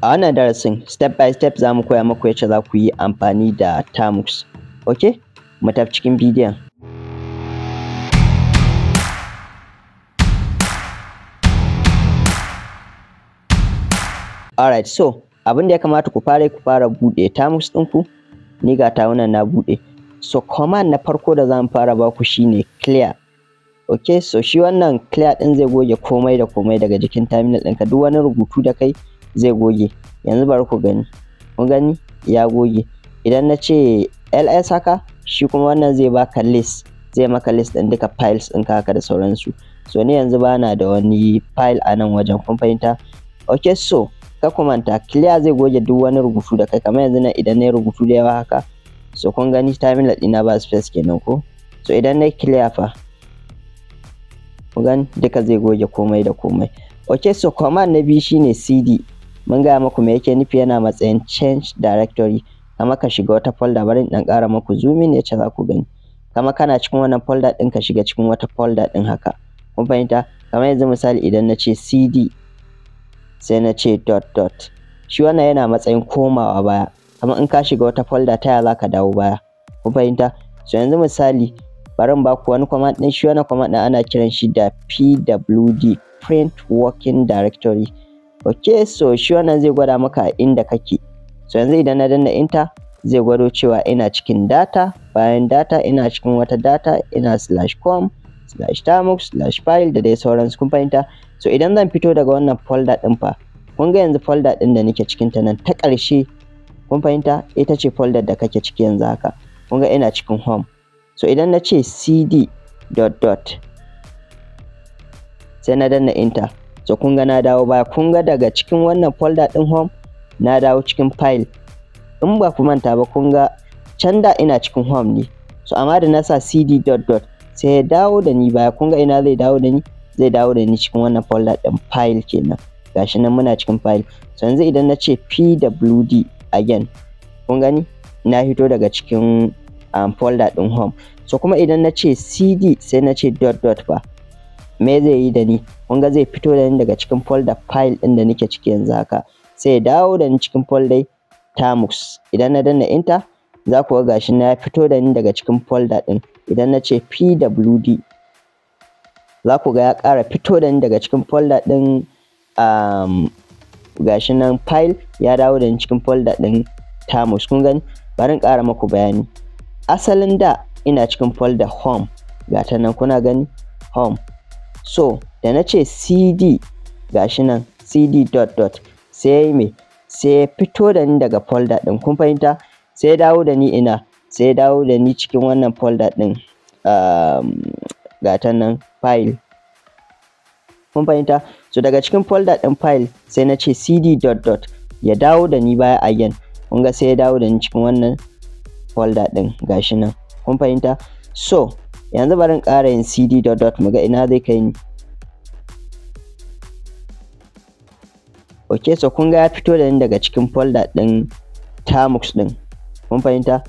A wannan darasin step by step za mu koya muku yacce za ku yi amfani da Termux. Ok, mu tafi cikin bidiyon. Alright, so abin da ya kamata ku fara ku fara buɗe Termux ɗinku, ni ga tawa nan na buɗe. So command na farko da za mu fara baku shine clear. Ok, so shi wannan clear ɗin zai goge komai da komai daga jikin terminal ɗinka, duk wani rubutu da kai zai goge. Yanzu bari ku gani, kun gani ya goge. Idan na ce ls haka, shi kuma wannan zai baka list, zai maka list ɗin duka files ɗinka haka da sauransu. So ni yanzu bana da wani file a nan wajen, kun fahimta? Ok, so kar ku manta clear zai goge duk wani rubutu da kai, kamar yanzu nan idan nayi rubutu da yawa haka, so kun gani terminal ɗina ba space kenan ko. So idan nayi clear fa, kun gani duka zai goge komai da komai. Ok, so command na biyu shine cd. Mun gaya muku me yake nufi, yana matsayin change directory. Kamar ka shiga wata folder, bari in ɗan ƙara muku zoom in yacce za ku gani. Kamar kana cikin wannan folder ɗin ka shiga cikin wata folder ɗin haka. Kun fahimta? Kamar yanzu misali idan na ce cd sai na ce dot dot, shi wannan yana matsayin komawa baya. Kamar in ka shiga wata folder, ta ya za ka dawo baya? Kun fahimta? So yanzu misali bari in baku wani command ɗin, shi wannan command ɗin ana kiran shi da pwd, print working directory. Ok, so shi wannan zai gwada maka inda kake. So yanzu idan na danna enter, zai gwado cewa ina cikin data, bayan data ina cikin wata data, ina slash com slash termux slash file da dai sauransu, kun fahimta? So idan zan fito daga wannan folder ɗin fa, kun ga yanzu folder ɗin da nake cikin ta nan ta ƙarshe, kun fahimta? Ita ce folder da kake ciki yanzu haka. Kun ga ina cikin home. So idan na ce cd dot dot sai na danna enter, so kun ga na dawo baya. Kun ga daga cikin wannan folder ɗin home na dawo cikin file. In ba ku manta ba, kun ga can da ina cikin home ne. So amma da na sa cd dot dot sai ya dawo da ni baya. Kun ga ina zai dawo da ni? Zai dawo da ni cikin wannan folder ɗin file kenan. Gashi nan muna cikin file. So yanzu idan na ce pwd again, kun gani na fito daga cikin folder ɗin home. So kuma idan na ce cd sai na ce dot dot fa, me zai yi da ni? Kun ga zai fito da ni daga cikin folder file ɗin da nake ciki yanzu haka, sai ya dawo da ni cikin folder Termux. Idan na danna enter, za ku ga gashi na fito da ni daga cikin folder ɗin. Idan na ce pwd, za ku ga ya ƙara fito da ni daga cikin folder ɗin gashi nan file, ya dawo da ni cikin folder ɗin Termux. Kun gani? Bari in ƙara muku bayani. Asalin da ina cikin folder home, ga ta nan kuna gani home. So da na ce cd, gashi nan cd dot dot, sai ya yi me? Sai ya fito da ni daga folder ɗin, kun fahimta? Sai ya dawo da ni ina? Sai ya dawo da ni cikin wannan folder ɗin, ga ta nan file. Kun fahimta? So daga cikin folder ɗin file sai na ce cd dot dot, ya dawo da ni baya again. Kun ga sai ya dawo da ni cikin wannan folder ɗin, gashi nan. Kun fahimta? So yanzu bari in ƙara yin cd dot dot mu ga ina zai kai ni. Ok, so kun ga ya fito da ni daga cikin folder ɗin Termux ɗin. Kun fahimta?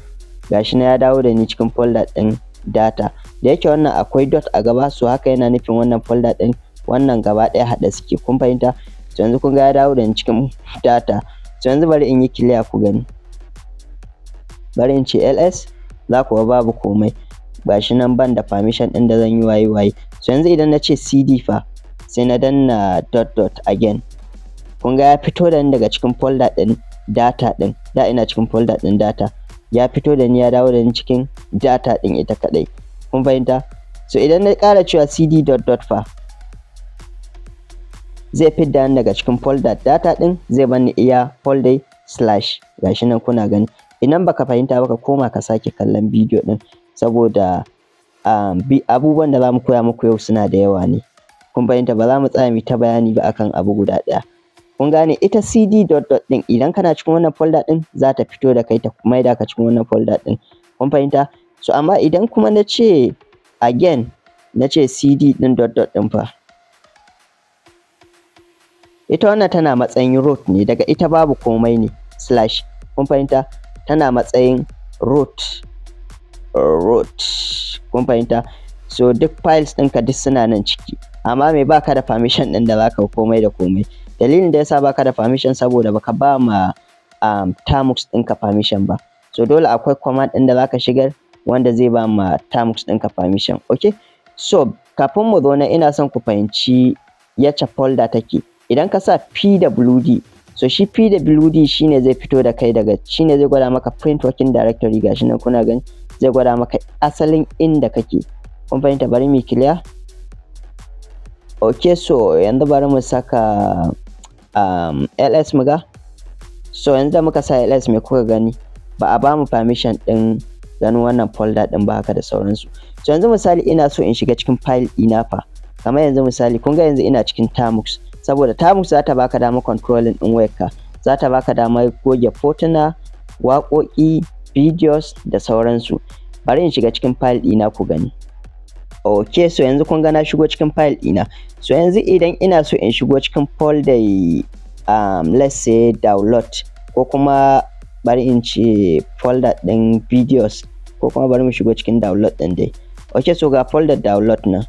Gashi nan ya dawo da ni cikin folder ɗin data. Da yake wannan akwai dot a gaba, so haka yana nufin wannan folder ɗin wannan gaba ɗaya haɗe suke. Kun fahimta? So yanzu kun ga ya dawo da ni cikin data. So yanzu bari in yi clear ku gani. Bari in ce ls, za ku ga babu komai. Gashi nan ban da permission ɗin da zan yi waye waye. So yanzu idan na ce cd fa, sai na danna dot dot again, kun ga ya fito da ni daga cikin folder ɗin data ɗin. Da ina cikin folder ɗin data, ya fito da ni ya dawo da ni cikin data ɗin ita kaɗai. Kun fahimta? So idan na ƙara cewa cd dot dot fa, zai fidda ni daga cikin folder data ɗin, zai bani iya folder slash, gashi nan kuna gani. Idan baka fahimta ba, ka koma ka sake kallon bidiyo ɗin, saboda abubuwan da zamu koya muku yau suna da yawa ne. Kun fahimta? Ba za mu tsaya mu ta bayani ba akan abu guda ɗaya. Kun gane ita cd dot dot ɗin, idan kana cikin wannan folder ɗin za ta fito da kai ta maida ka cikin wannan folder ɗin. Kun fahimta? So amma idan kuma na ce again, na ce cd ɗin dot dot ɗin fa, ita wannan tana matsayin root ne, daga ita babu komai ne slash. Kun fahimta? Tana matsayin root root. Kun fahimta? So duk files ɗinka duk suna nan ciki, amma me baka da permission ɗin da zaka komai da komai. Dalilin da yasa baka da permission saboda baka ba ma Termux ɗinka permission ba. So dole akwai command ɗin da zaka shigar wanda zai ba ma Termux ɗinka permission. Okay, so kafin mu zo nan ina son ku fahimci yacce folder take. Idan ka sa pwd, so shi pwd shine zai fito da kai daga, shine zai gwada maka print working directory, gashi nan kuna gani, zai gwada maka asalin inda kake. Kun fahimta? Bari mu clear. Okay, so yanzu bari mu saka ls mu ga. So yanzu da muka sa ls, me kuka gani? Ba a bamu permission ɗin ganin wannan folder ɗin ba haka da sauransu. So yanzu misali ina so in shiga cikin file ɗina fa. Kamar yanzu misali kun ga yanzu ina cikin Termux, saboda Termux za ta baka damar controlling ɗin wayarka, za ta baka damar goge fotuna, waƙoƙi, videos da sauransu. Bari in shiga cikin file ɗina ku gani. Okay, so yanzu kun ga na shigo cikin file ɗina. So yanzu idan ina so in shigo cikin folder let's say download, ko kuma bari in ce folder ɗin videos, ko kuma bari mu shigo cikin download ɗin dai. Okay, so ga folder download nan.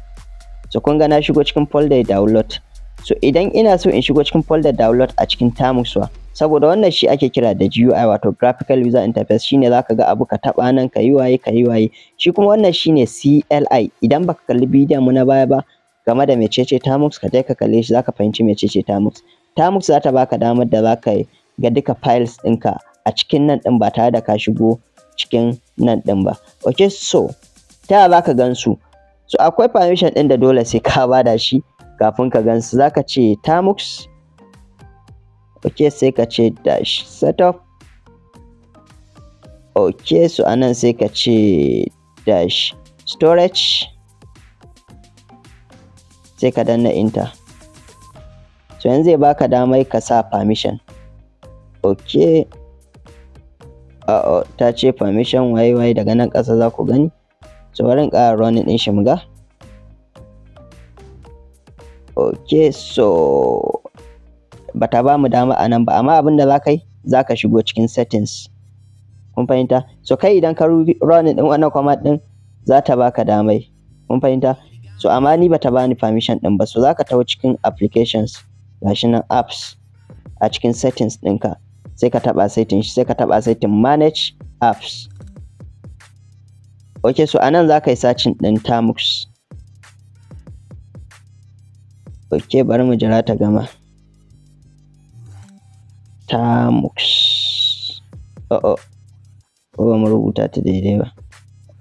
So kun ga na shigo cikin folder download. So idan ina so in shigo cikin folder download a cikin Termux wa, saboda wannan shi ake kira da GUI, wato graphical user interface, shine zaka ga abu ka taɓa nan ka yi waye ka yi waye. Shi kuma wannan shine CLI. Idan baka kalli bidiyon mu na baya ba game da mecece Termux, ka je ka kalle shi, zaka fahimci mecece Termux. Termux za ta baka damar da zaka ga duka files ɗinka a cikin nan ɗin ba tare da ka shigo cikin nan ɗin ba. Okay, so ta yaya zaka gan su? So akwai permission ɗin da dole sai ka bada shi kafin ka gan su. Zaka ce Termux, okay, sai ka ce dash setup. Okay, so anan sai ka ce dash storage, sai ka danna enter. So yanzu zai baka damar ka sa permission. Okay, uh-oh, ta ce permission waye waye, daga nan ƙasa za ku gani. So bari in ƙara running ɗin shi mu ga. Okay, so bata ba mu dama a nan ba, amma abin da za ka yi, za ka shigo cikin settings. Kun fahimta? So kai idan ka running ɗin wannan command ɗin, za ta baka damai. Kun fahimta? So amma ni bata bani permission ɗin ba. So za ka taho cikin applications, gashi nan apps, a cikin settings ɗinka, sai ka taɓa settings, sai ka taɓa setting manage apps. Okay, so anan za ka yi searching ɗin Termux. Okay, bari mu jira ta gama. Termux. Oh oh, ko ba mu rubuta ta daidai ba.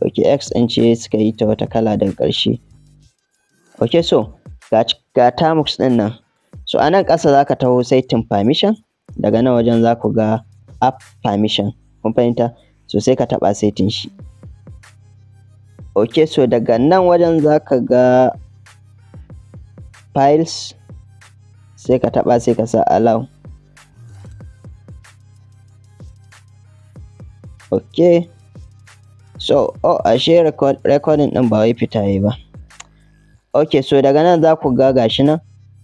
Okay, X ɗin ce suka yi ta wata kala daga ƙarshe. Okay, so ga Termux ɗin nan. So a nan ƙasa za ka taho setting permission, daga nan wajen za ku ga app permission. Kun fahimta? So sai ka taɓa setting shi. Okay, so daga nan wajen za ka ga files, sai ka taɓa, sai ka sa allow. Okay, so oh, ashe recording ɗin ba wai fita yayi ba. Okay, so daga nan za ku ga gashi nan,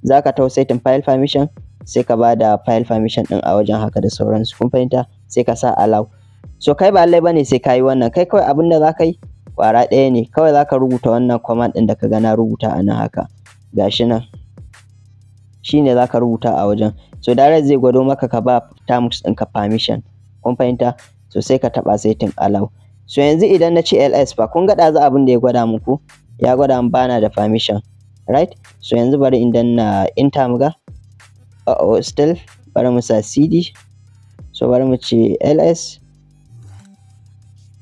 za ka taho setting file permission, sai ka ba da file permission ɗin a wajen haka da sauransu. Kun fahimta? Sai ka sa allow. So kai ba lallai bane sai ka yi wannan, kai kawai abin da za ka yi ƙwara ɗaya ne, kawai za ka rubuta wannan command ɗin da ka ga na rubuta a nan haka. Gashi nan, shine za ka rubuta a wajen. So direct zai gwado maka ka ba Termux ɗinka permission. Kun fahimta? So sai ka taɓa setting allow. So yanzu idan na ce ls fa, kun ga ɗazu abin da ya gwada muku, ya gwada min bana da permission, right? So yanzu bari in danna enter mu ga. Uh oh, still bari mu sa cd. So bari mu ce ls,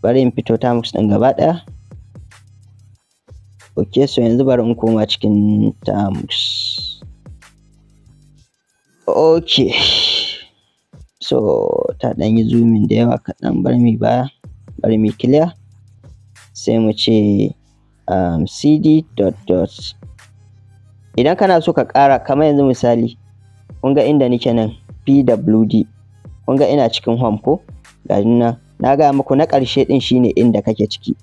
bari in fito Termux ɗin gaba ɗaya. Okay, so yanzu bari in koma cikin Termux. Okay, so ta ɗan yi zooming da yawa kaɗan, bari mu baya, bari mu clear, sai mu ce cd dot dot. Idan kana so ka ƙara, kamar yanzu misali, kun ga inda nake nan pwd, kun ga ina cikin home ko? Ga nan na gaya muku na ƙarshe ɗin shine inda kake ciki.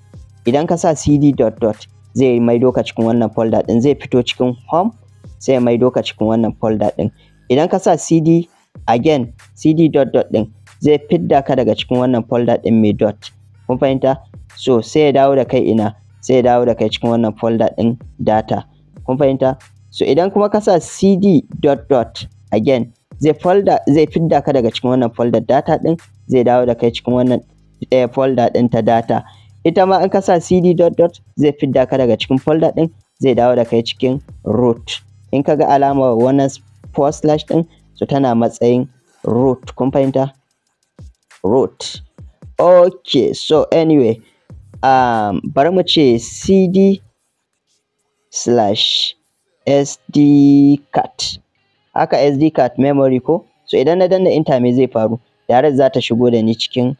Idan ka sa cd dot dot, zai maido ka cikin wannan folder ɗin, zai fito cikin home sai ya maido ka cikin wannan folder ɗin. Idan ka sa cd again, cd dot dot ɗin zai fidda ka daga cikin wannan folder ɗin mai dot. Kun fahimta? So sai ya dawo da kai ina? Sai ya dawo da kai cikin wannan folder ɗin data. Kun fahimta? So idan kuma ka sa cd dot dot, Again, zai folder zai fidda ka daga cikin wannan folder data ɗin, zai dawo da kai cikin wannan ɗaya folder ɗin ta data. Ita ma in ka sa cd dot dot, zai fidda ka daga cikin folder ɗin, zai dawo da kai cikin root. In ka ga alamar wannan forward slash ɗin, so tana matsayin root. Kun fahimta? Root. Okay, so anyway, bari mu ce cd slash sd card. Haka, SD card memory ko? So idan na danna enter, me zai faru? Direct za ta shigo da ni cikin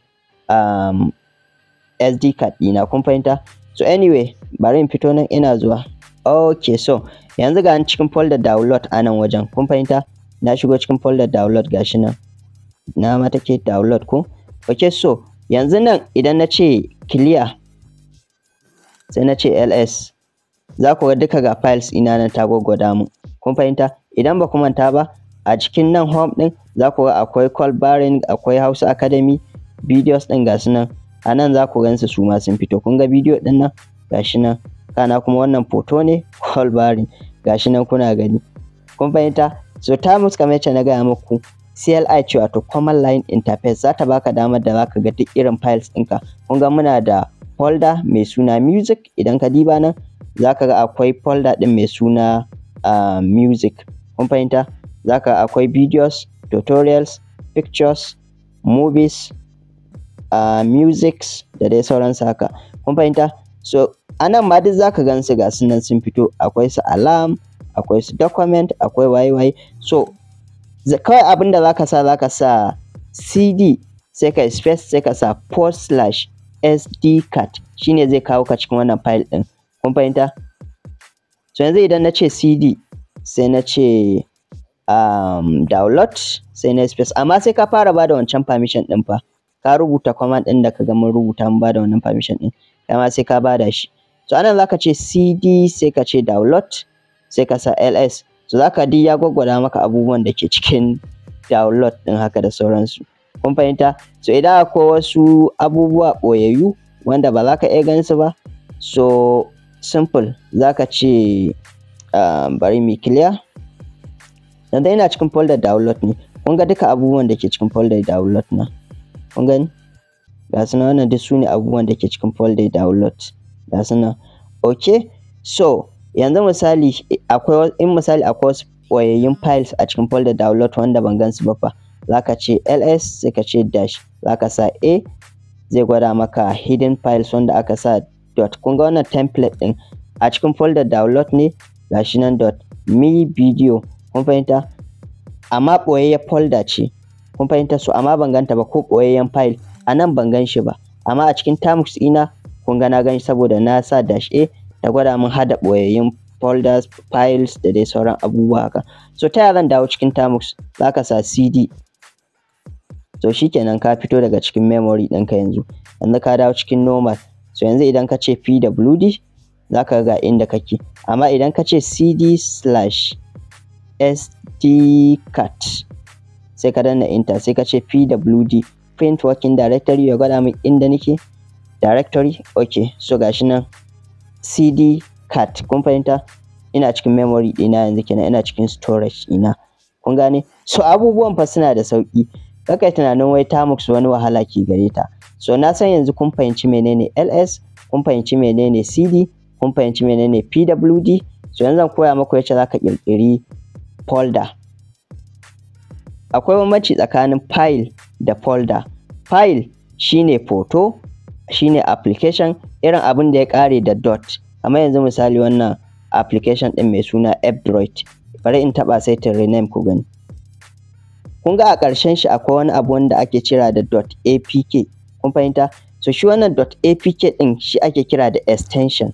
SD card ɗina. Kun fahimta? So anyway, bari in fito nan, ina zuwa. Okay, so yanzu ga cikin folder download a nan wajen. Kun fahimta? Na shigo cikin folder download, gashi nan. Na ma take download ko? Okay, so yanzu nan idan na ce clear, sai na ce ls, za ku ga duka ga files ina nan ta gwaggwada mu. Kun fahimta? Idan ba ku manta ba, a cikin nan home ɗin za ku ga akwai call barring, akwai Hausa Academy videos ɗin, ga su nan. A nan za ku gansu, su ma sun fito. Kun ga bidiyo ɗin nan, gashi nan. Kana kuma wannan photo ne, call barring, gashi nan kuna gani. Kun fahimta? So Termux, kamar yacce na gaya muku, CLI ce, wato command line interface, za ta baka damar da zaka ga duk irin files ɗinka. Kun ga muna da folder mai suna music. Idan ka diba nan, zaka ga akwai folder ɗin mai suna music. Kun fahimta? Zaka ga akwai videos, tutorials, pictures, movies, musics da dai sauransu haka. Kun fahimta? So a nan ma duk zaka gansu, ga su nan sun fito. Akwai su alarm, akwai su document, akwai waye waye. So kawai abin da zaka sa cd, sai ka space, sai ka sa forward slash sd card, shine zai kawo ka cikin wannan file ɗin. Kun fahimta? So yanzu idan na ce cd, sai na ce download, sai na space, amma sai ka fara bada wancan permission ɗin fa. Ka rubuta command ɗin da ka ga mun rubuta, mun bada wannan permission ɗin, kai ma sai ka bada shi. So anan zaka ce cd, sai ka ce download, sai ka sa ls. So zaka duk ya gwaggwada maka abubuwan da ke cikin download ɗin haka da sauransu. Kun fahimta? So idan akwai wasu abubuwa ɓoyayyu wanda ba za ka iya ganin su ba, so simple, zaka ce bari mu clear. Yanzu ina cikin folder download ne. Kun ga duka abubuwan da ke cikin folder download na. Kun gani? Ga su nan, wannan duk su ne abubuwan da ke cikin folder download, ga su nan. Okay, so yanzu misali akwai, in misali akwai wasu ɓoyayyun files a cikin folder download wanda ban gan su ba fa, zaka ce ls, sai ka ce dash, zaka sa a, zai gwada maka hidden files wanda aka sa dot. Kun ga wannan template ɗin a cikin folder download ne, gashi nan dot me video. Kun fahimta? Amma ɓoyayyen folder ce. Kun fahimta? So amma ban ganta ba, ko ɓoyayyen file a nan ban gan shi ba, amma a cikin Termux ɗina kun ga na gan shi, saboda na sa dash a, ta gwada min hada ɓoyayyun folders, files da dai sauran abubuwa haka. So ta yaya zan dawo cikin Termux? Zaka sa cd. So shikenan, ka fito daga cikin memory ɗinka. Yanzu ka dawo cikin normal. So yanzu idan ka ce pwd, zaka ga inda kake. Amma idan ka ce cd slash sd card, sai ka danna enter, sai ka ce pwd, print working directory, ya gwada min inda nake directory. Okay, so gashi nan cd card. Kun fahimta? Ina cikin memory ɗina yanzu kenan, ina cikin storage ɗina. Kun gane? So abubuwan fa suna da sauƙi. Kar kai tunanin wai Termux wani wahala ke gare ta. So na san yanzu kun fahimci menene ls, kun fahimci menene cd, kun fahimci menene pwd. So yanzu zan koya muku yacce zaka ƙirƙiri folder. Akwai bambanci tsakanin file da folder. File shine photo, shine application, irin abin da ya ƙare da dot. Kamar yanzu misali wannan application ɗin mai suna F-Droid, bari in taɓa saitin rename ku gani. Kun ga a ƙarshen shi akwai wani abu wanda ake kira da dot apk. Kun fahimta? So shi wannan dot apk ɗin shi ake kira da extension.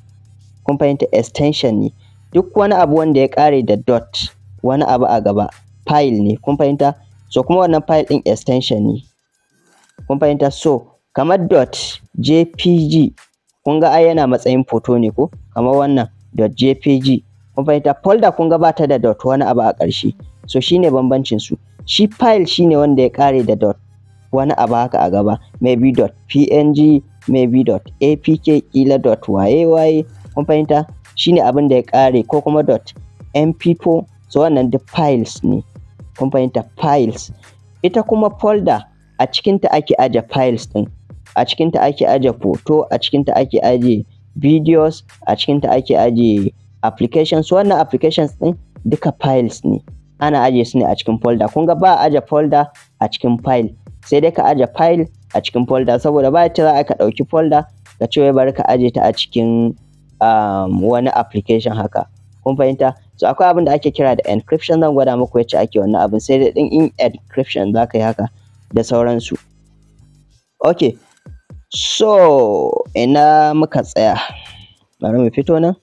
Kun fahimta? Extension ne. Duk wani abu wanda ya ƙare da dot wani abu a gaba, file ne. Kun fahimta? So kuma wannan file ɗin extension ne. Kun fahimta? So kamar dot jpg, kun ga ai yana matsayin photo ne ko? Kamar wannan dot jpg. Kun fahimta? Folder, kun ga bata da dot wani abu a ƙarshe. So shine bambancin su. Shi file shine wanda ya ƙare da dot wani abu haka a gaba, maybe dot png, maybe dot apk, ƙila dot waye waye. Kun fahimta? Shine abin da ya ƙare, ko kuma dot mp4. So wannan duk files ne. Kun fahimta? Files. Ita kuma folder a cikinta ake aje files ɗin. A cikinta ake aje photo, a cikinta ake aje videos, a cikinta ake aje applications. Wannan applications ɗin duka files ne. Ana aje su ne a cikin folder. Kun ga ba a aje folder a cikin file. Sai dai ka aje file a cikin folder, saboda ba yacce za a yi ka ɗauki folder ka ce wai bari ka aje ta a cikin wani application haka. Kun fahimta? So akwai abin da ake kira da encryption, zan gwada muku yacce ake wannan abin, sai dai ɗin in encryption za ka yi haka da sauransu. Okay, so ina muka tsaya? Bari mu fito nan.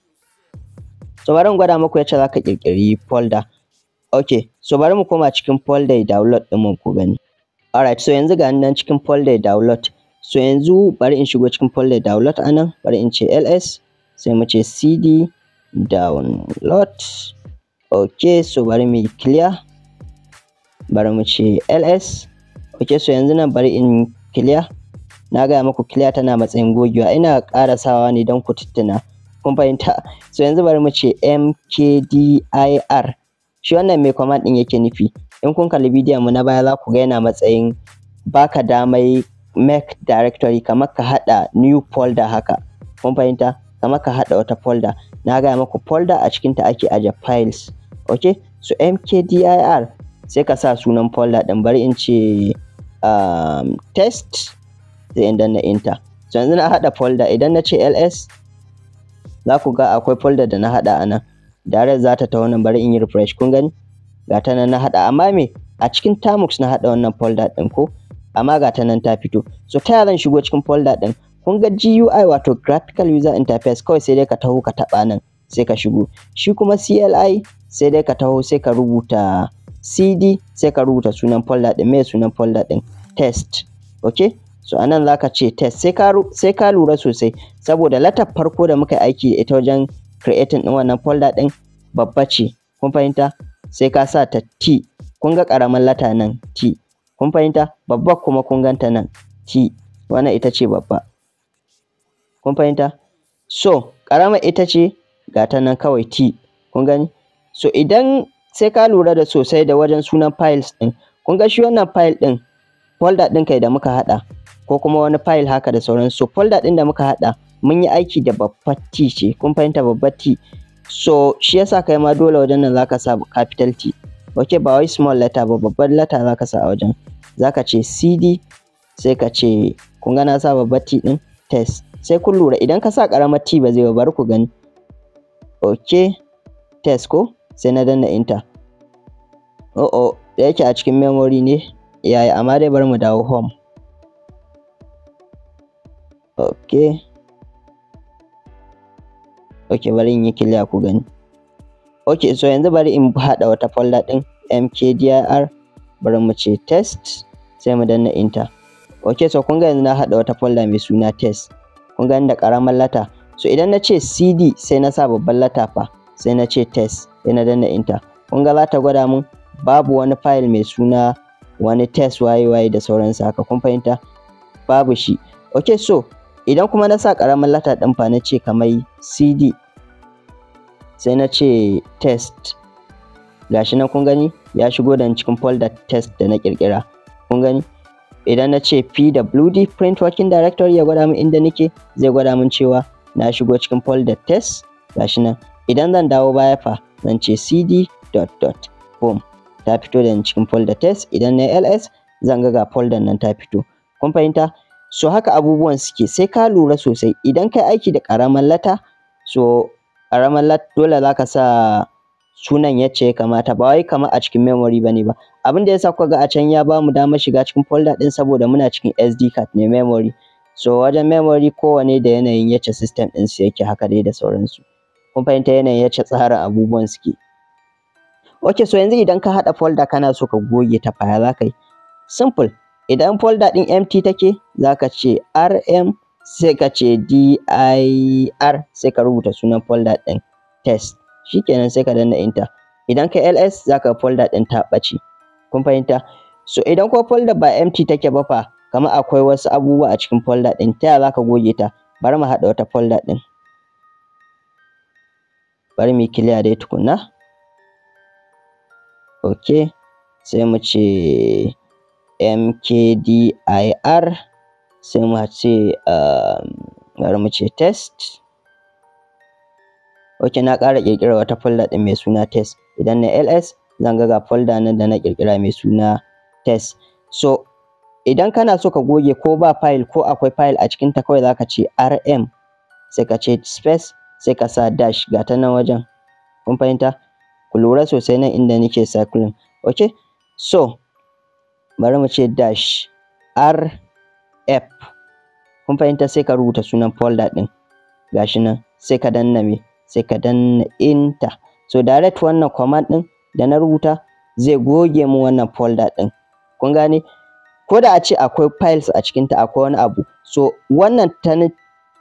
So bari in gwada muku yacce za ka ƙirƙiri folder. Okay, so bari mu koma cikin folder download ɗinmu ku gani. Alright, so yanzu ga ni nan cikin folder download. So yanzu bari in shigo cikin folder download a nan, bari in ce ls, sai mu ce cd download. Okay, so bari mu yi clear. Bari mu ce ls. Okay, so yanzu nan bari in clear. Na gaya muku clear tana matsayin gogewa, ina ƙara sawa ne don ku tuttuna. Kun fahimta? So yanzu bari mu ce mkdir. Shi wannan me command ɗin yake nufi? In kun kalli bidiyon mu na baya, za ku ga yana matsayin baka damar make directory, kamar ka haɗa new folder haka. Kun fahimta? Kamar ka haɗa wata folder. Na gaya muku folder a cikinta ake aje files. Okay, so mkdir, sai ka sa sunan folder ɗin, bari in ce test, sai in danna enter. So yanzu na haɗa folder. Idan na ce ls, za ku ga akwai folder da na haɗa a nan. Direct za ta taho nan. Bari in yi refresh. Kun gani? Ga ta nan na haɗa, amma me, a cikin Termux na haɗa wannan folder ɗin ko, amma ga ta nan ta fito. So ta yaya zan shigo cikin folder ɗin? Kun ga GUI, wato graphical user interface, kawai sai dai ka taho ka taɓa nan sai ka shigo. Shi kuma CLI, sai dai ka taho sai ka rubuta cd, sai ka rubuta sunan folder ɗin. Me sunan folder ɗin? Test. Okay, so anan za ka ce test. Sai ka lura sosai, saboda letter farko da muka yi aiki da ita wajen creating ɗin wannan folder ɗin babba ce. Kun fahimta? Sai ka sa ta T. Kun ga ƙaramin letter nan T. Kun fahimta? Babbar kuma kun ganta nan T. Wannan ita ce babba. Kun fahimta? So ƙaramar ita ce ga ta nan kawai T. Kun gani? So idan sai ka lura da sosai da wajen sunan files ɗin. Kun ga shi wannan file ɗin, folder ɗin kai da muka haɗa, ko kuma wani file haka da sauransu. So folder ɗin da muka haɗa, mun yi aiki da babbar T ce. Kun fahimta? Babbar T. So shi yasa kai ma dole wajen nan zaka sa capital T. Okay, ba wai small letter ba, babbar letter zaka sa a wajen. Zaka ce cd, sai ka ce, kun ga na sa babbar T ɗin, test. Sai kun lura, idan ka sa ƙaramar T ba zai ba. Bari ku gani. Okay, test ko, sai na danna enter. Oh oh, da yake a cikin memory ne yayi, amma dai bari mu dawo home. Okay, bari in yi clear ku gani. Okay, so yanzu bari in haɗa wata folder ɗin, mkdir, bari mu ce test, sai mu danna enter. Okay, so kun ga yanzu na haɗa wata folder mai suna test. Kun gani da ƙaramar letter. So idan na ce cd, sai na sa babban letter fa, sai na ce test, sai na danna enter, kun ga za ta gwada mun babu wani file mai suna wani test waye waye da sauransu haka. Kun fahimta? Babu shi. Okay, so idan kuma na sa ƙaramin letter ɗin fa, na ce kamar cd, sai na ce test, gashi nan kun gani ya shigo da ni cikin folder test da na ƙirƙira. Kun gani? Idan na ce pwd, print working directory, ya gwada min inda nake, zai gwada min cewa na shigo cikin folder test, gashi nan. Idan zan dawo baya fa, zan ce cd dot dot, boom, ta fito da ni cikin folder test. Idan na ls, zan ga ga folder nan ta fito. Kun fahimta? So haka abubuwan suke, sai ka lura sosai. Idan kai aiki da ƙaramar letter, so ƙaramar letter, dole zaka sa sunan yacce ya kamata, ba wai kamar a cikin memory bane ba. Abin da yasa kuka ga a can ya bamu damar shiga cikin folder ɗin, saboda muna cikin SD card ne, memory. So wajen memory, kowane da yanayin yacce system ɗin su yake haka dai da sauransu. Kun fahimta? Yanayin yacce tsarin abubuwan suke. Okay, so yanzu idan ka haɗa folder kana so ka goge ta fa, ya za ka yi? Simple. Idan folder ɗin empty take, za ka ce rm, sai ka ce dir, sai ka rubuta sunan folder ɗin, test. Shikenan, sai ka danna enter. Idan ka ls, za ka ga folder ɗin ta ɓace. Kun fahimta? So idan ko folder ba empty take ba fa, kamar akwai wasu abubuwa a cikin folder ɗin, ta yaya za ka goge ta? Bari mu haɗa wata folder ɗin. Bari mu yi clear dai tukunna. Okay, Sai mu ce mkdir, sai mu ce bari mu ce test. Ok, na ƙara ƙirƙirar wata folder ɗin mai suna test. Idan na ls, zan ga folder nan da na ƙirƙira mai suna test. So idan kana so ka goge ko ba file ko akwai file a cikinta, kawai zaka ce rm, sai ka ce space, sai ka sa dash, ga ta nan wajen. Kun fahimta? Ku lura sosai nan inda nake circling. Ok, so bari mu ce dash r f. Kun fahimta? Sai ka rubuta sunan folder ɗin, gashi nan, sai ka danna me? Sai ka danna enter. So direct wannan command ɗin da na rubuta zai goge mun wannan folder ɗin. Kun gane? Ko da a ce akwai files a cikinta, akwai wani abu, so wannan ta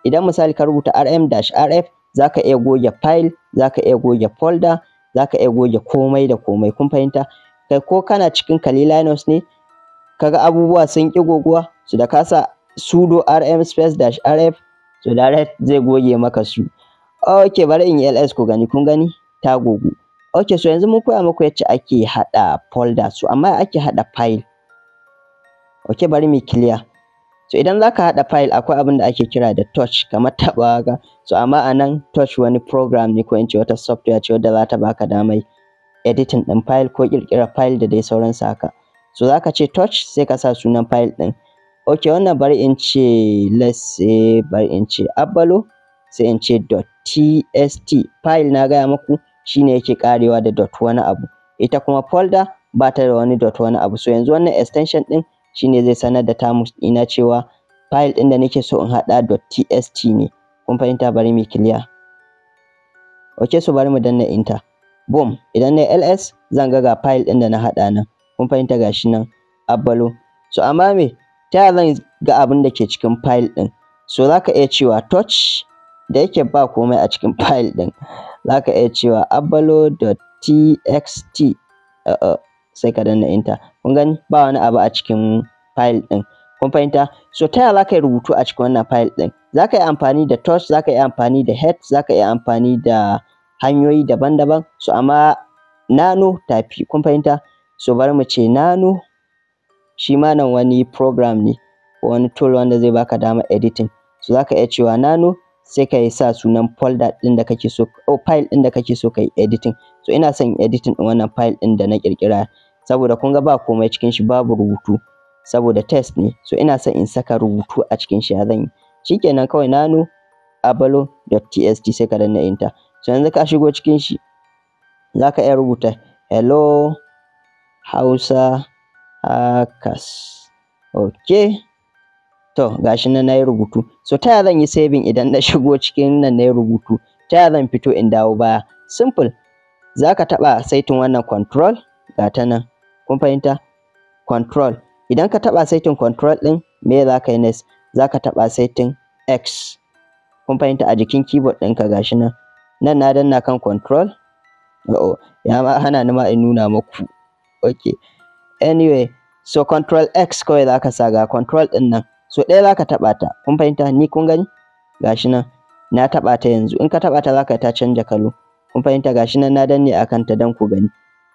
idan misali ka rubuta rm dash rf, zaka iya goge file, zaka iya goge folder, zaka iya goge komai da komai. Kun fahimta? Kai, ko kana cikin Kali Linux ne kaga abubuwa sun ƙi goguwa, so da ka sa sudo rm space dash rf, so direct zai goge maka su. Ok, bari in yi ls ku gani. Kun gani, ta gogu. Ok, so yanzu mun koya muku yacce ake haɗa folder, so amma ake haɗa file. Ok, bari mu clear. So idan zaka haɗa file, akwai abin da ake kira da touch, kamar taɓawa haka. So amma a nan touch wani program ne, ko in ce wata software ce wadda za ta baka damar editing ɗin file ko ƙirƙirar file da dai sauransu haka. So zaka ce touch, sai ka sa sunan file ɗin. Ok, wannan bari in ce, let's say, bari in ce abbalo, sai in ce dot txt. File, na gaya muku, shine yake ƙarewa da dot wani abu. Ita kuma folder ba ta da wani dot wani abu. So yanzu wannan extension ɗin shine zai sanar da Termux ɗina cewa file ɗin da nake so in haɗa dot txt ne. Kun fahimta? Bari mu clear. Ok, so bari mu danna enter. Boom. Idan na ls, zan ga file ɗin da na haɗa nan. Kun fahimta? Gashi nan, abbalo. So amma me, ta yaya zan ga abin da ke cikin file ɗin? So zaka iya cewa touch, da yake ba komai a cikin file ɗin, zaka iya cewa abbalo.txt, sai ka danna enter. Kun gani, ba wani abu a cikin file ɗin. Kun fahimta? So ta yaya zaka yi rubutu a cikin wannan file ɗin? Zaka yi amfani da touch, zaka yi amfani da head, zaka iya amfani da hanyoyi daban-daban. So amma nano tafi. Kun fahimta? So bari mu ce nano. Shi ma nan wani program ne ko wani tool wanda zai baka damar editing. So zaka iya cewa nano, sai ka sa sunan folder ɗin da kake so ko file ɗin da kake so ka yi editing. So ina son editing ɗin wannan file ɗin da na ƙirƙira, saboda kun ga ba komai cikin shi, babu rubutu, saboda test ne. So ina son in saka rubutu a cikin shi, ya zan yi? Shikenan, kawai nano abalo.txt, sai ka danna enter. So yanzu ka shigo cikin shi, zaka iya rubuta "Hello Hausa Hackers". Okay, to gashi nan nayi rubutu. So ta yaya zan yi saving idan na shigo cikin nan nayi rubutu? Ta yaya zan fito in dawo baya? Simple, zaka taɓa saitin wannan control, ga ta nan. Kun fahimta? Control. Idan ka taɓa saitin control ɗin, me zaka yi next? Zaka taɓa saitin X. Kun fahimta? A jikin keyboard ɗinka, gashi nan. Nan na danna kan control. Oh, ya ma hana ni ma in nuna muku. Okay, anyway, so control X kawai zaka sa. Ga control ɗin nan, so ɗaya zaka taɓa ta. Kun fahimta? Ni kun gani, gashi nan na taɓa ta. Yanzu in ka taɓa ta, zaka ta canja kalo. Kun fahimta? Gashi nan na danne akan ta don ku gani.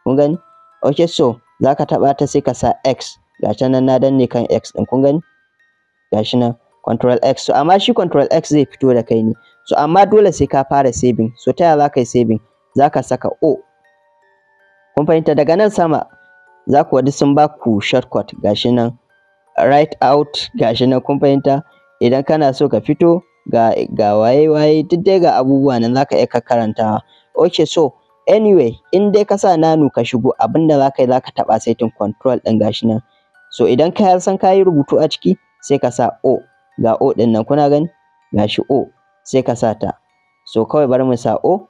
Kun gani? Okay, so zaka taɓa ta, sai ka sa X. Gashi nan na danne kan X ɗin. Kun gani? Gashi nan, control X. So amma shi control X zai fito da kai ne. So amma dole sai ka fara saving. So ta yaya zaka yi saving? Zaka saka O. Kun fahimta? Daga nan sama za ku duk sun ba ku shortcut, gashi nan, right out, gashi nan. Kun fahimta? Idan kana so ka fito, ga waye waye, duk dai ga abubuwa nan zaka iya karantawa. Okay, so anyway, in dai ka sa nano ka shigo, abinda zaka yi, zaka taɓa saitin control ɗin, gashi nan. So idan ka san ka yi rubutu a ciki, sai ka sa O. Ga O ɗin nan, kuna gani? Gashi O, sai ka sa ta. So kawai bari mu sa O.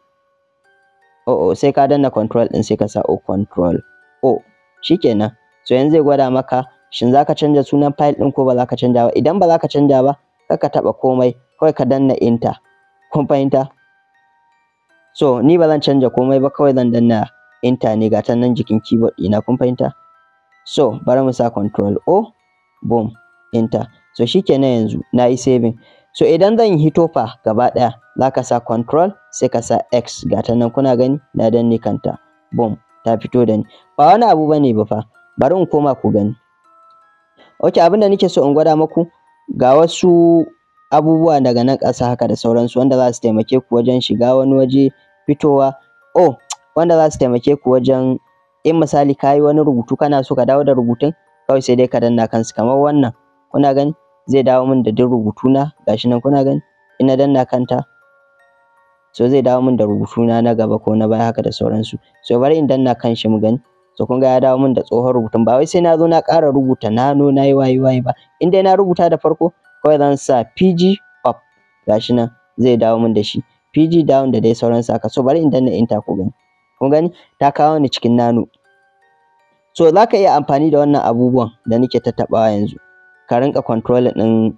O, sai ka danna control ɗin, sai ka sa O, control O, shikenan. So yanzu zai gwada maka shin zaka canja sunan file ɗin ko ba zaka canja ba. Idan ba zaka canja ba, kar ka taɓa komai, kawai ka danna enter. Kun fahimta? So ni ba zan canja komai ba, kawai zan danna enter ne, ga ta nan jikin keyboard ɗina. Kun fahimta? So bari mu sa control O, boom, enter. So shikenan, yanzu na yi saving. So idan zan yi hito fa gaba ɗaya, zaka sa control, sai ka sa X, ga ta nan, kuna gani, na danne kanta, boom, ta fito. ta fito da ni. Ba wani abu bane ba fa, bari in koma ku gani. Okay, abin da nake so in gwada muku, ga wasu abubuwa daga nan ƙasa haka da sauransu wanda za su taimake ku wajen shiga wani waje, fitowa, oh, wanda za su taimake ku wajen in misali ka yi wani rubutu kana so ka dawo da rubutun, kawai sai dai ka danna kansu kamar wannan. Kuna gani? Zai dawo min da duk rubutuna, gashi nan kuna gani? In na danna kanta, so zai dawo min da rubutuna na gaba ko na baya haka da sauransu. So bari in danna kan shi mu gani. So kun ga ya dawo min da tsohon rubutun, ba wai sai na zo na ƙara rubuta nano na yi waye waye ba. In dai na rubuta da farko, kawai zan sa pg up, gashi nan zai dawo min da shi. Pg down da dai sauransu haka. So bari in danna enter ku gani. Kun gani? Ta kawo ni cikin nano. So za ka iya amfani da wannan abubuwan da nake tattaɓawa yanzu, ka rinƙa controlling ɗin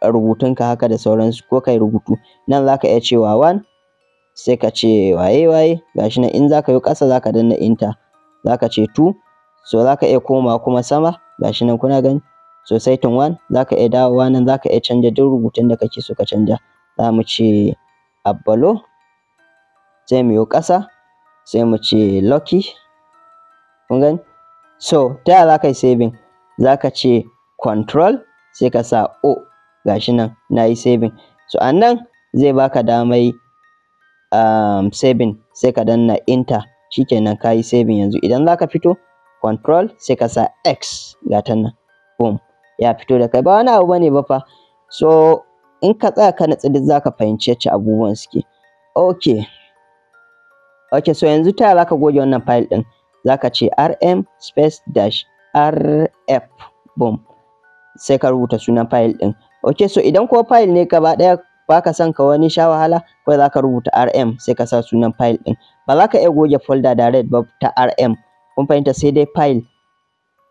rubutunka haka da sauransu, ko kai rubutu. Nan za ka iya cewa one, sai ka ce waye waye, gashi nan. In za ka yo ƙasa, za ka danna enter, za ka ce two. So za ka iya komawa kuma sama, gashi nan kuna gani. So saitin one, za ka iya dawowa nan, za ka iya canja duk rubutun da kake so ka canja. Za mu ce Abbalo, sai mu yo ƙasa, sai mu ce Lucky. Kun gani? So ta yaya za ka yi saving? Za ka ce control, sai ka sa O, gashi nan na yi saving. So a nan zai baka damai saving, sai ka danna enter, shikenan ka yi saving. Yanzu idan za ka fito, control sai ka sa X, ga ta nan, boom, ya fito da kai. Ba wani abu bane ba fa. So in ka tsaya ka natsu, duk za ka fahimci yacce abubuwan suke. Okay, so yanzu ta yaya za ka goge wannan file ɗin? Za ka ce rm space dash rf, boom, sai ka rubuta sunan file ɗin. Okay, so idan ko file ne gaba ɗaya baka son ka wani sha wahala, kawai za ka rubuta rm sai ka sa sunan file ɗin. Ba za ka iya goge folder direct ba ta rm, kun fahimta? Sai dai file.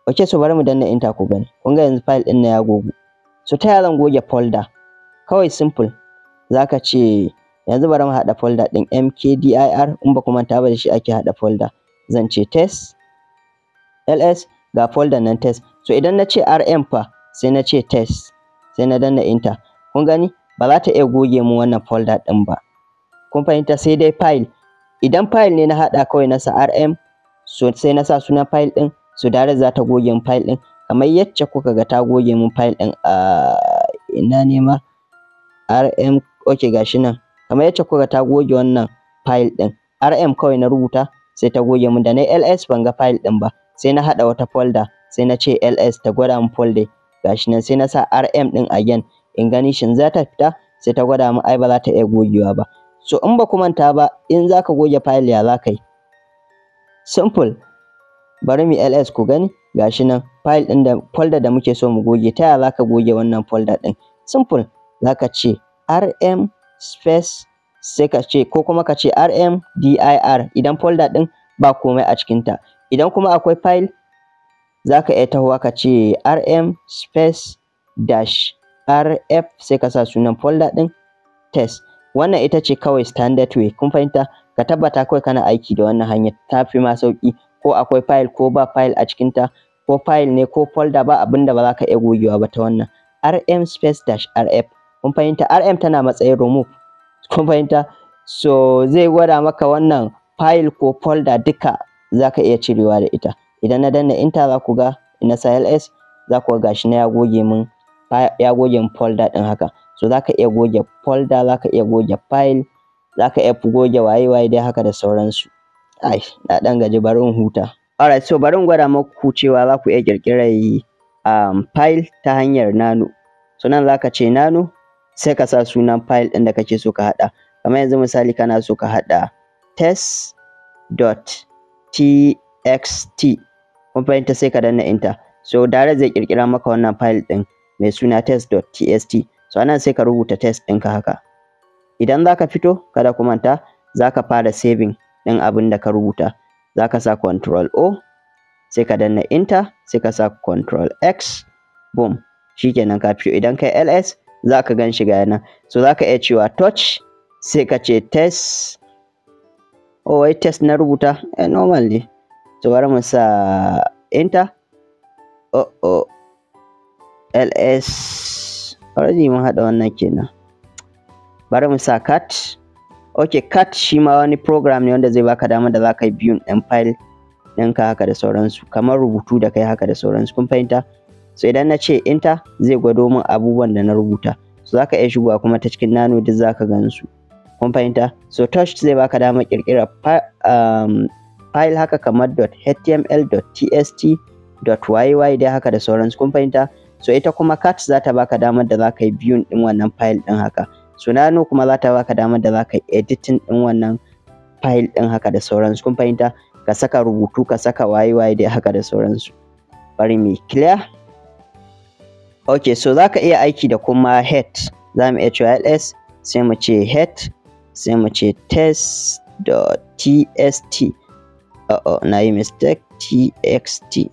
Okay, so bari mu danna enter ku gani. Kun ga yanzu file ɗin nan ya gogu. So ta yaya zan goge folder? Kawai simple, za ka ce, yanzu bari mu haɗa folder ɗin, mkdir, in ba ku manta ba da shi ake haɗa folder. Zan ce test, ls, ga folder nan test. So idan na ce rm fa, sai na ce test, sai na danna enter, kun gani, ba za ta iya goge mun wannan folder ɗin ba. Kun fahimta? Sai dai file. Idan file ne na haɗa, kawai na sa rm, so sai na sa sunan file ɗin, so direct za ta goge mun file ɗin, kamar yacce kuka ga ta goge mun file ɗin a ina ne ma rm? Okay, gashi nan, kamar yacce kuka ga ta goge wannan file ɗin, rm kawai na rubuta sai ta goge mun. Da na ls ban ga file ɗin ba, sai na haɗa wata folder, sai na ce ls ta gwada mun folder, gashi nan. Sai na sa rm ɗin again in gani shin za ta fita, sai ta gwada mun ai ba za ta iya gogewa ba. So in ba ku manta ba, in za ka goge file ya za ka yi? Simple, bari mu ls ku gani. Gashi nan file ɗin da folder da muke so mu goge. Ta yaya za ka goge wannan folder ɗin? Simple, za ka ce rm space, sai ka ce, ko kuma ka ce rm dir idan folder ɗin ba komai a cikinta. Idan kuma akwai file, za ka iya tahowa ka ce rm space dash rf, sai ka sa sunan folder ɗin test. Wannan ita ce kawai standard way, kun fahimta? Ka tabbata kawai kana aiki da wannan hanyar, ta fi ma sauƙi. Ko akwai file ko ba file a cikinta, ko file ne ko folder, ba abin da ba za ka iya gogewa ba ta wannan rm space dash rf. Kun fahimta? Rm tana matsayin remove, kun fahimta? So zai gwada maka wannan file ko folder duka za ka iya cirewa da ita. Idan na danna enter, za ku ga na sa ls, za ku ga gashi na ya goge min folder ɗin haka. So za ka iya goge folder, za ka iya goge file, za ka iya goge waye waye dai haka da sauransu. Ai na ɗan gaji, bari in huta. Alright, so bari in gwada muku cewa za ku iya ƙirƙirar file ta hanyar nano. So nan za ka ce nano, sai ka sa sunan file ɗin da kake so ka haɗa. Kamar yanzu misali kana so ka haɗa test.txt, kun fahimta? Sai ka danna enter. So direct zai ƙirƙira maka wannan file ɗin mai suna test.txt. So anan sai ka rubuta test ɗinka haka. Idan za ka fito, kada ku manta, za ka fara saving ɗin abin da ka rubuta. Za ka sa control O, sai ka danna enter, sai ka sa control X, boom, shikenan ka fito. Idan kai ls, za ka gan shi ga nan. So za ka iya cewa touch, sai ka ce test. Oh wai, test na rubuta, eh, normal ne. So bari mu sa enter. Oh oh, ls, already mun haɗa wannan kenan. Bari mu sa cat. Okay, cat shi ma wani program ne wanda zai baka damar da za ka yi viewing ɗin file ɗinka haka da sauransu, kamar rubutu da kai haka da sauransu, kun fahimta? So idan na ce enter, zai gwado min abubuwan da na rubuta. So za ka iya shigowa kuma ta cikin nano, duk za ka gan su, kun fahimta? So touch zai baka damar ƙirƙirar file haka kamar .html, .txt, .yy dai haka da sauransu, kun fahimta? So ita kuma cat za ta baka damar da za ka yi viewing ɗin wannan file ɗin haka. So nano kuma za ta baka damar da za ka yi editing ɗin wannan file ɗin haka da sauransu, kun fahimta? Ka saka rubutu, ka saka waye waye dai haka da sauransu. Bari mu clear. Okay, so za ka iya aiki da kuma head. Za mu iya cewa ls, sai mu ce head, sai mu ce test.txt. Oh, na yi mistake, txt.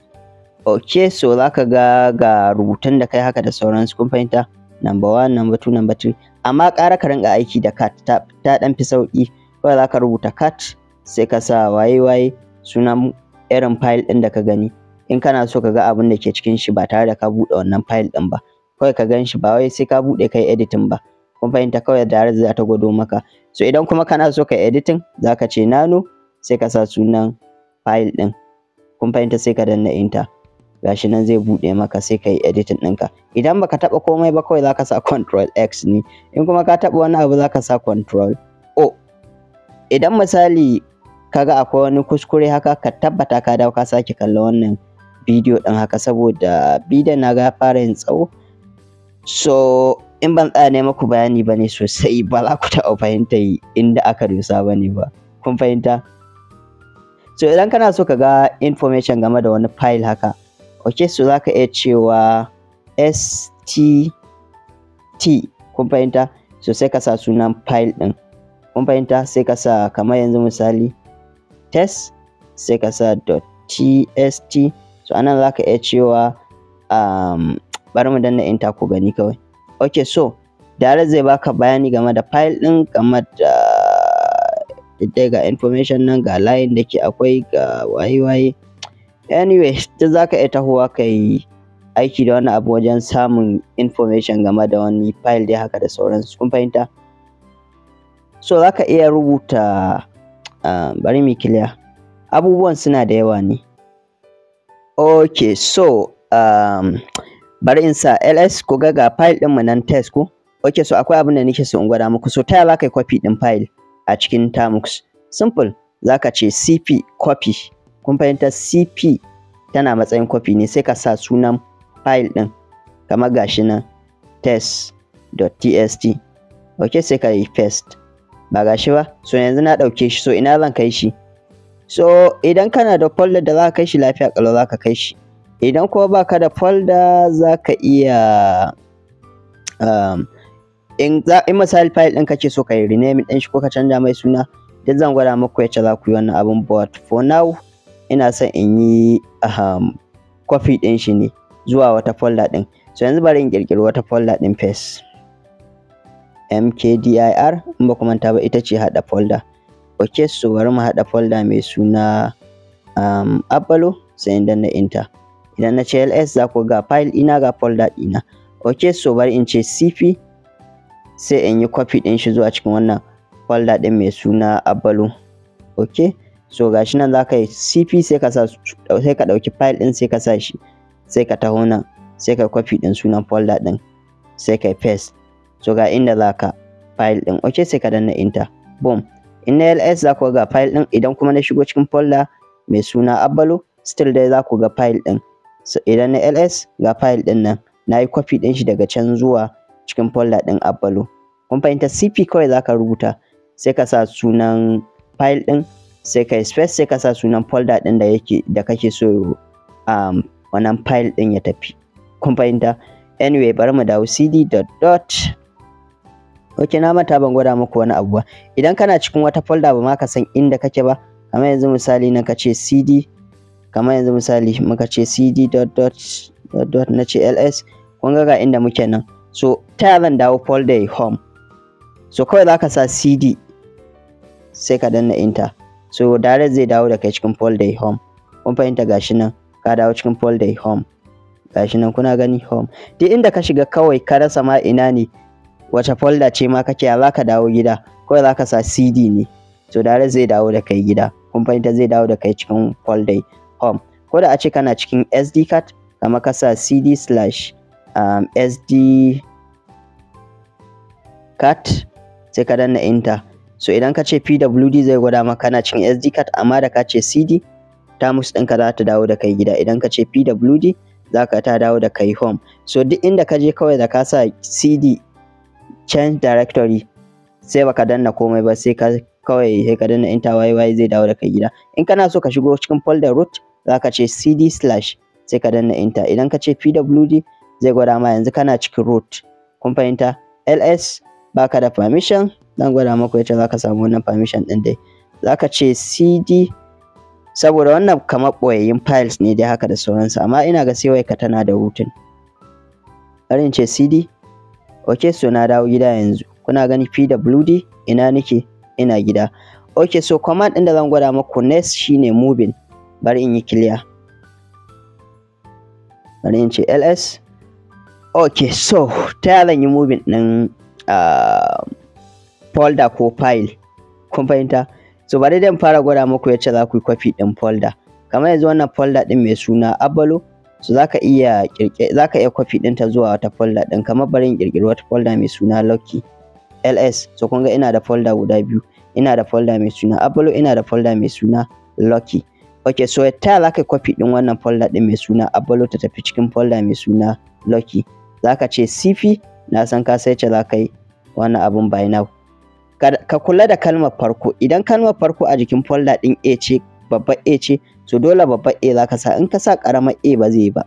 Okay, so za ka ga ga rubutun da kai haka da sauransu, kun fahimta? Number one, number two, number three. Amma ƙara ka rinƙa aiki da cat, ta ɗan fi sauƙi. Kawai za ka rubuta cat, sai ka sa waye waye, sunan irin file ɗin da ka gani. In kana so ka ga abin da ke cikin shi ba tare da ka buɗe wannan file ɗin ba, kawai ka gan shi, ba wai sai ka buɗe kai editing ba, kun fahimta? Kawai direct za ta gwado maka. So idan kuma kana so ka editing, za ka ce nano, sai ka sa sunan file ɗin, kun fahimta? Sai ka danna enter. Gashi nan zai buɗe maka, sai ka yi editing ɗinka. Idan baka taɓa komai ba, kawai za ka sa Control X ne. In kuma ka taɓa wani abu, za ka sa Control O. Idan misali kaga akwai wani kuskure haka, ka tabbata ka dawo ka sake kallon wannan bidiyo ɗin haka, saboda bidiyon na ga ya fara yin tsawo. So in ban tsaya ne muku bayani ba ne sosai, ba za ku taɓa fahimtar inda aka dosa ba ne ba, kun fahimta? So idan kana so ka ga information game da wani file haka, okay, so za ka iya cewa stt, kun fahimta? So sai ka sa sunan file ɗin, kun fahimta? Sai ka sa kamar yanzu misali test, sai ka sa .txt. So anan za ka iya cewa bari mu danna enter ku gani kawai. Okay, so direct zai baka bayani game da file ɗin, game da dai ga information nan, ga line da ke akwai, ga waye waye. Anyway, duk za ka iya tahowa ka yi aiki da wani abu wajen samun information game da wani file dai haka da sauransu, kun fahimta? So za ka iya rubuta bari mu clear, abubuwan suna da yawa ne. Okay, so bari in sa ls ku ga ga file ɗinmu nan, test ko. Okay, so akwai abin da nake so in gwada muku. So ta yaya za ka yi copy ɗin file a cikin Termux? Simple, za ka ce cp, copy, kun fahimta? Cp tana matsayin copy ne. Sai ka sa sunan file ɗin, kamar gashi nan test.txt. Okay, sai ka yi paste. Ba gashi ba? So yanzu na ɗauke shi. So ina zan kai shi? So idan kana da folder da za ka kai shi, lafiya ƙalau za ka kai shi. Idan kuma baka da folder, za ka iya in misali file ɗin kake so ka yi renaming ɗin shi ko ka canja mai suna, duk zan gwada muku yacce za ku yi wannan abun. But for now ina son in yi copy ɗin shi ne zuwa wata folder ɗin. So yanzu bari in ƙirƙiri wata folder ɗin first. Mkdir, in ba ku manta ba, ita ce haɗa folder. Okay, so bari mu haɗa folder mai suna Abbalo, sai in danna enter. Idan na ce ls, za ku ga file ɗina, ga folder ɗina. Okay, so bari in ce cp, sai in yi copy ɗin shi zuwa cikin wannan folder ɗin mai suna Abbalo. Okay, so gashi nan, za ka yi cp, sai ka sa, sai ka ɗauki file ɗin, sai ka sa shi, sai ka taho nan, sai ka copy ɗin sunan folder ɗin, sai ka paste. So ga inda za ka file ɗin. Okay, sai ka danna enter. Boom. In na ls, za ku ga file ɗin. Idan kuma na shigo cikin folder mai suna Abbalo, still dai za ku ga file ɗin. So idan na ls, ga file ɗin nan, na yi copy ɗin shi daga can zuwa cikin folder ɗin Abbalo, kun fahimta? Cp kawai za ka rubuta, sai ka sa sunan file ɗin, sai ka yi space, sai ka sa sunan folder ɗin da yake da kake so wannan file ɗin ya tafi, kun fahimta? Anyway, bari mu dawo cd dot dot. Ok, na manta ban gwada muku wani abu ba. Idan kana cikin wata folder ba ma ka san inda kake ba, kamar yanzu misali nan ka ce cd, kamar yanzu misali muka ce cd dot dot dot dot, na ce ls, kun ga ga inda muke nan. So ta yaya zan dawo folder home? So kawai za ka sa cd, sai ka danna enter. So direct zai dawo da kai cikin folder home, kun fahimta? Gashi nan ka dawo cikin folder home. Gashi nan kuna gani, home. Duk inda ka shiga, kawai ka rasa ma ina ne. wace folder ce ma kake, ya zaka dawo gida? Kawai zaka sa cd ne. So direct zai dawo da kai gida. Kun fahimta? Zai dawo da kai cikin folder home. Ko da a ce kana cikin SD card, kamar ka sa cd slash SD card, sai ka danna enter. So idan ka ce pwd, zai gwada maka kana cikin SD card, amma da ka ce cd, Termux ɗinka za ta dawo da kai gida. Idan ka ce pwd, za ka ta dawo da kai home. So duk inda ka je, kawai da ka sa cd change directory, sai baka danna komai ba, sai ka kawai sai ka danna enter, yy zai dawo da kai gida. In kana so ka shigo cikin folder root, za ka ce cd slash, sai ka danna enter. Idan ka ce pwd, zai gwada ma yanzu kana cikin root. Kun fahimta? Ls baka da permission. Zan gwada maku yacce za ka samu wannan permission ɗin dai. Za ka ce cd, saboda wannan kamar ɓoyayyun files ne dai haka da sauransu, amma ina ga sai wayarka tana da rooting. Bari in ce cd. Ok, so na dawo gida yanzu. Kuna gani, pwd, ina nake? Ina gida. Ok, so command ɗin da zan gwada maku next shine moving. Bari in yi clear. Bari in ce ls. Ok, so ta yaya zan yi moving ɗin folder ko file? Kun fahimta? So bari dai in fara gwada muku yacce za ku yi copy ɗin folder. Kamar yanzu wannan folder ɗin mai suna Abalo, so zaka iya copy ɗinta zuwa wata folder ɗin. Kamar bari in ƙirƙiri wata folder mai suna Lucky, ls. So kun ga ina da folder guda biyu: ina da folder mai suna Abalo, ina da folder mai suna Lucky. Ok, so ta za ka copy ɗin wannan folder ɗin mai suna Abalo ta tafi cikin folder mai suna Lucky? Zaka ce cp. Na san ka sai ce za ka yi wannan abun by now. Ka kula da kalmar farko. Idan kalmar farko a jikin folder ɗin A ce, babbar A ce, so dole babbar A za ka sa. In ka sa ƙaramar A, ba zai yi ba.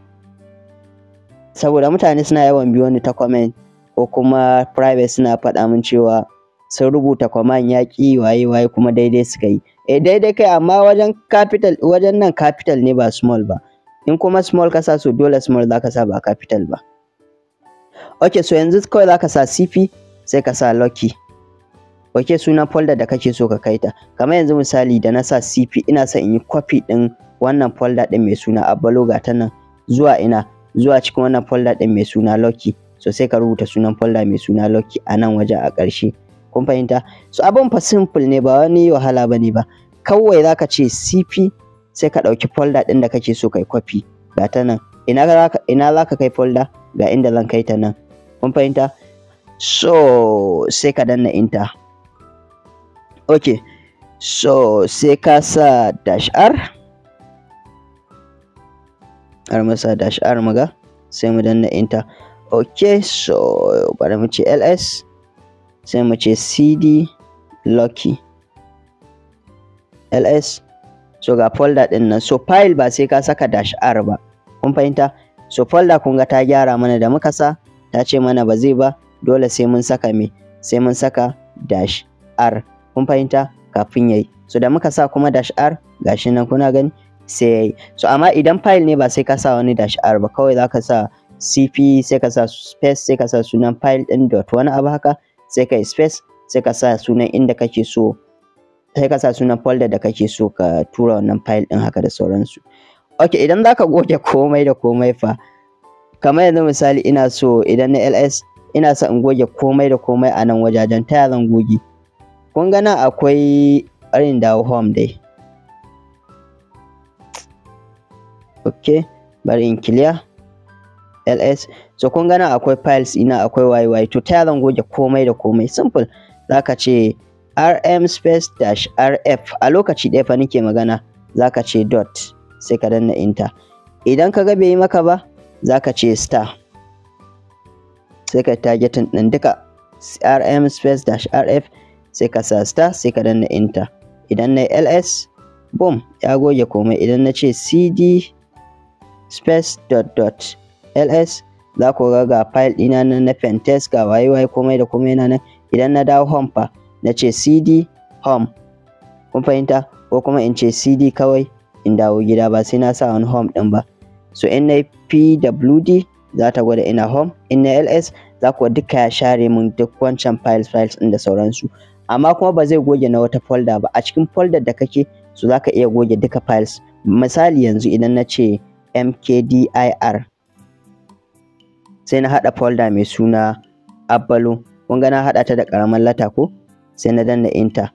Saboda mutane suna yawan biyo ni ta comment ko kuma private, suna faɗa min cewa sun rubuta command ya ƙi, waye waye, kuma daidai suka yi. Eh, daidai kai, amma wajen capital, wajen nan capital ne ba small ba. In kuma small ka sa, so dole small za ka sa, ba capital ba. Ok, so yanzu kawai za ka sa cp, sai ka sa Lucky. Ok, sunan folder da kake so ka kai ta. Kamar yanzu misali, da na sa cp, ina son in yi copy ɗin wannan folder ɗin mai suna Abalo, ga ta nan, zuwa ina? Zuwa cikin wannan folder ɗin mai suna Lucky. So sai ka rubuta sunan folder mai suna Lucky a nan wajen a ƙarshe. Kun fahimta? So abin fa simple ne, ba wani wahala bane ba. Kawai zaka ce cp, sai ka ɗauki folder ɗin da kake so kai copy, ga ta nan. Ina zaka kai folder? Ga inda zan kai ta nan. Kun fahimta? So sai ka danna enter. Ok, so sai ka sa dash r har mu sa dash r muga, sai mu danna enter. Ok, so bari mu ce ls, sai mu ce cd lucky, ls. So ga folder din nan. So file ba sai ka saka dash r ba. Kun fahimta? So folder, kun ga ta gyara mana. Da muka sa, ta ce mana ba zai ba, dole sai mun saka me? Sai mun saka dash r. Kun fahimta? Kafin yayi. So da muka sa kuma dash r, gashi nan kuna gani, sai yayi. So amma idan file ne, ba sai ka sa wani dash r ba. Kawai zaka sa cp, sai ka sa space, sai ka sa sunan file din dot wani abu haka, sai ka yi space, sai ka sa sunan inda kake so, sai ka sa sunan folder da kake so ka tura wannan file din haka da sauransu. Ok, idan zaka goge komai da komai fa? Kamar yanzu misali, ina so idan na ls, ina so in goge komai da komai a nan wajajen. Ta zan goge? Kun ga nan akwai irin, dawo home dai. Ok, bari in clear, ls. So kun ga nan akwai files ina, akwai yy. To ta zan goge komai da komai? Simple, zaka ce rm space dash rf. A lokaci ɗaya fa nake magana. Zaka ce dot, sai ka danna enter. Idan ka ga bai yi maka ba, zaka ce star, sai ka targeting ɗin duka. Rm space dash rf, sai ka sa star, sai ka danna enter. Idan na ls, boom, ya goge komai. Idan na ce cd space dot dot ls, za ku ga ga file ɗina nan na pentest, ga waye waye, komai da komai yana nan. Idan na dawo home fa, na ce cd home. Kun fahimta? Ko kuma in ce cd kawai in dawo gida, ba sai na sa wani home ɗin ba. So in na pwd, za ta gwada ina home. In na ls, za ku duka ya share mun duk wancan files files ɗin da sauransu, amma kuma ba zai goge na wata folder ba. A cikin folder da kake so, za ka iya goge duka files. Misali yanzu, idan na ce mkdir, sai na haɗa folder mai suna Abalo. Kun ga na haɗa ta da ƙaramar lata ko? Sai na danna enter.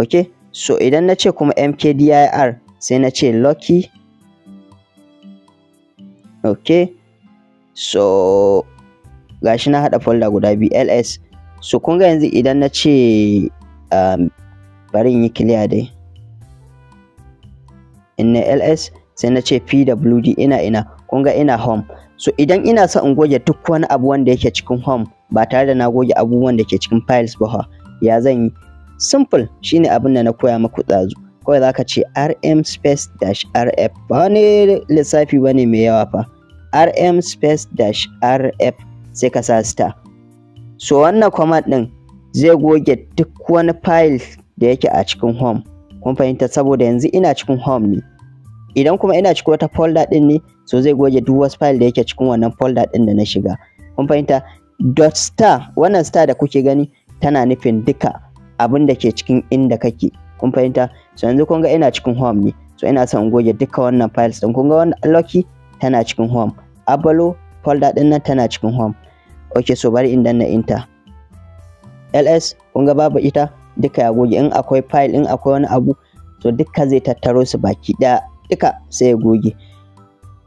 Okay, so idan na ce kuma mkdir sai na ce Lucky. Okay, so gashi na haɗa folder guda biyu, ls. So kun ga yanzu idan na ce bari in yi clear dai, in na ls sai na ce pwd, ina kun ga ina home. So idan ina son in goge duk wani abu wanda yake cikin home ba tare da na goge abubuwan da ke cikin files ba, ya zan yi? Simple, shine abin da na koya muku ɗazu. Kawai zaka ce rm space dash rf, ba wani lissafi bane mai yawa fa. Rm space dash rf sai ka sa star. So wannan command ɗin zai goge duk wani file da yake a cikin home. Kun fahimta? Saboda yanzu ina cikin home ne. Idan kuma ina cikin wata folder ɗin ne, so zai goge duk wasu file da yake cikin wannan folder ɗin da na shiga. Kun fahimta? Dot star, wannan star da kuke gani tana nufin duka abin da ke cikin inda kake. Kun fahimta? So yanzu kun ga ina cikin home ne, so ina son in goge duka wannan files ɗin. Kun ga wannan Lucky tana cikin home, Abalo folder ɗin nan tana cikin home. Okay, so bari in danna enter, ls, kun ga babu ita, duka ya goge. In akwai file, in akwai wani abu, so duka zai tattaro su baki ɗaya, duka sai ya goge.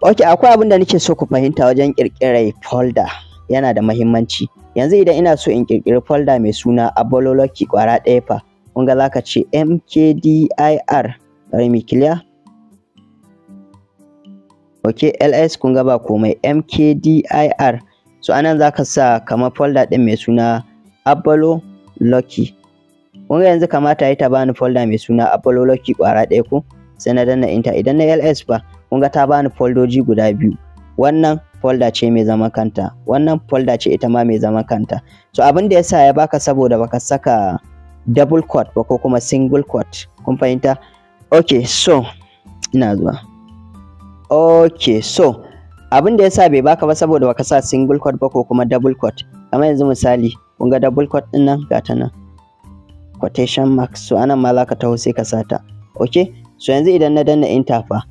Okay, akwai abin da nake so ku fahimta wajen ƙirƙirar folder, yana da mahimmanci. Yanzu idan ina so in ƙirƙiri folder mai suna Abolo Lucky ƙwara ɗaya fa, kun ga zaka ce mkdir, bari mu clear. Okay, ls, kun ga ba komai, mkdir. So anan zaka sa kamar folder ɗin mai suna Abolo Lucky. Kun ga yanzu kamata yayi ta bani folder mai suna Abolo Lucky ƙwara ɗaya ko? Sai na danna enter. Idan na ls fa, kun ga ta bani foldoji guda biyu. Wannan folder ce mai zaman kanta, wannan folder ce ita ma mai zaman kanta. So abin da yasa ya baka, saboda baka saka double quote ba ko kuma single quote. Kun fahimta? Okay, so ina zuwa. Okay, so abin da yasa bai baka ba, saboda baka sa single quote ba ko kuma double quote. Kamar yanzu misali, kun ga double quote din nan, ga ta nan, quotation marks. So anan ma zaka taho sai ka sata. Okay, so yanzu idan na danna enter fa,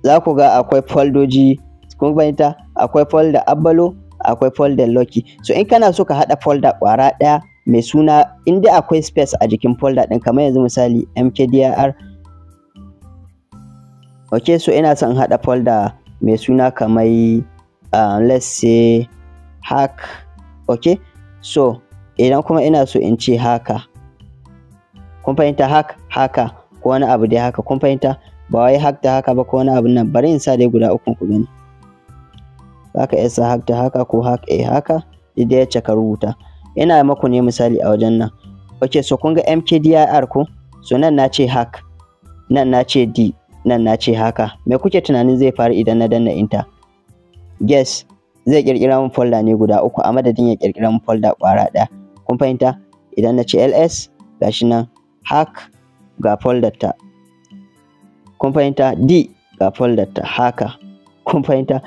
za ku ga akwai foldoji. Kun fahimta? Akwai folder Abalo, akwai folder Lucky. So in kana so ka haɗa folder ƙwara ɗaya mai suna, in dai akwai space a jikin folder ɗin, kamar yanzu misali mkdir. Okay, so ina son in haɗa folder mai suna kamar let's say hack. Okay, so idan kuma ina so in ce haka, kun fahimta? Hack haka ko wani abu dai haka, kun fahimta? Ba wai hack da haka ba ko wani abu nan. Bari in sa dai guda uku ku gani. Za ka iya sa hack da haka ko hack a haka, duk da yacce ka rubuta. Ina maku ne misali a wajen nan. Okay, so kun ga mkdir ko? So nan na ce hack, nan na ce d, nan na ce haka. Me kuke tunanin zai faru idan na danna enter? Guess. Zai kirkira min folder ne guda uku a madadin ya kirkira min folder ƙwara ɗaya. Kun fahimta? Idan na ce ls, gashi nan, hack ga folder ta. Kun fahimta? D ga folder ta haka. Kun fahimta?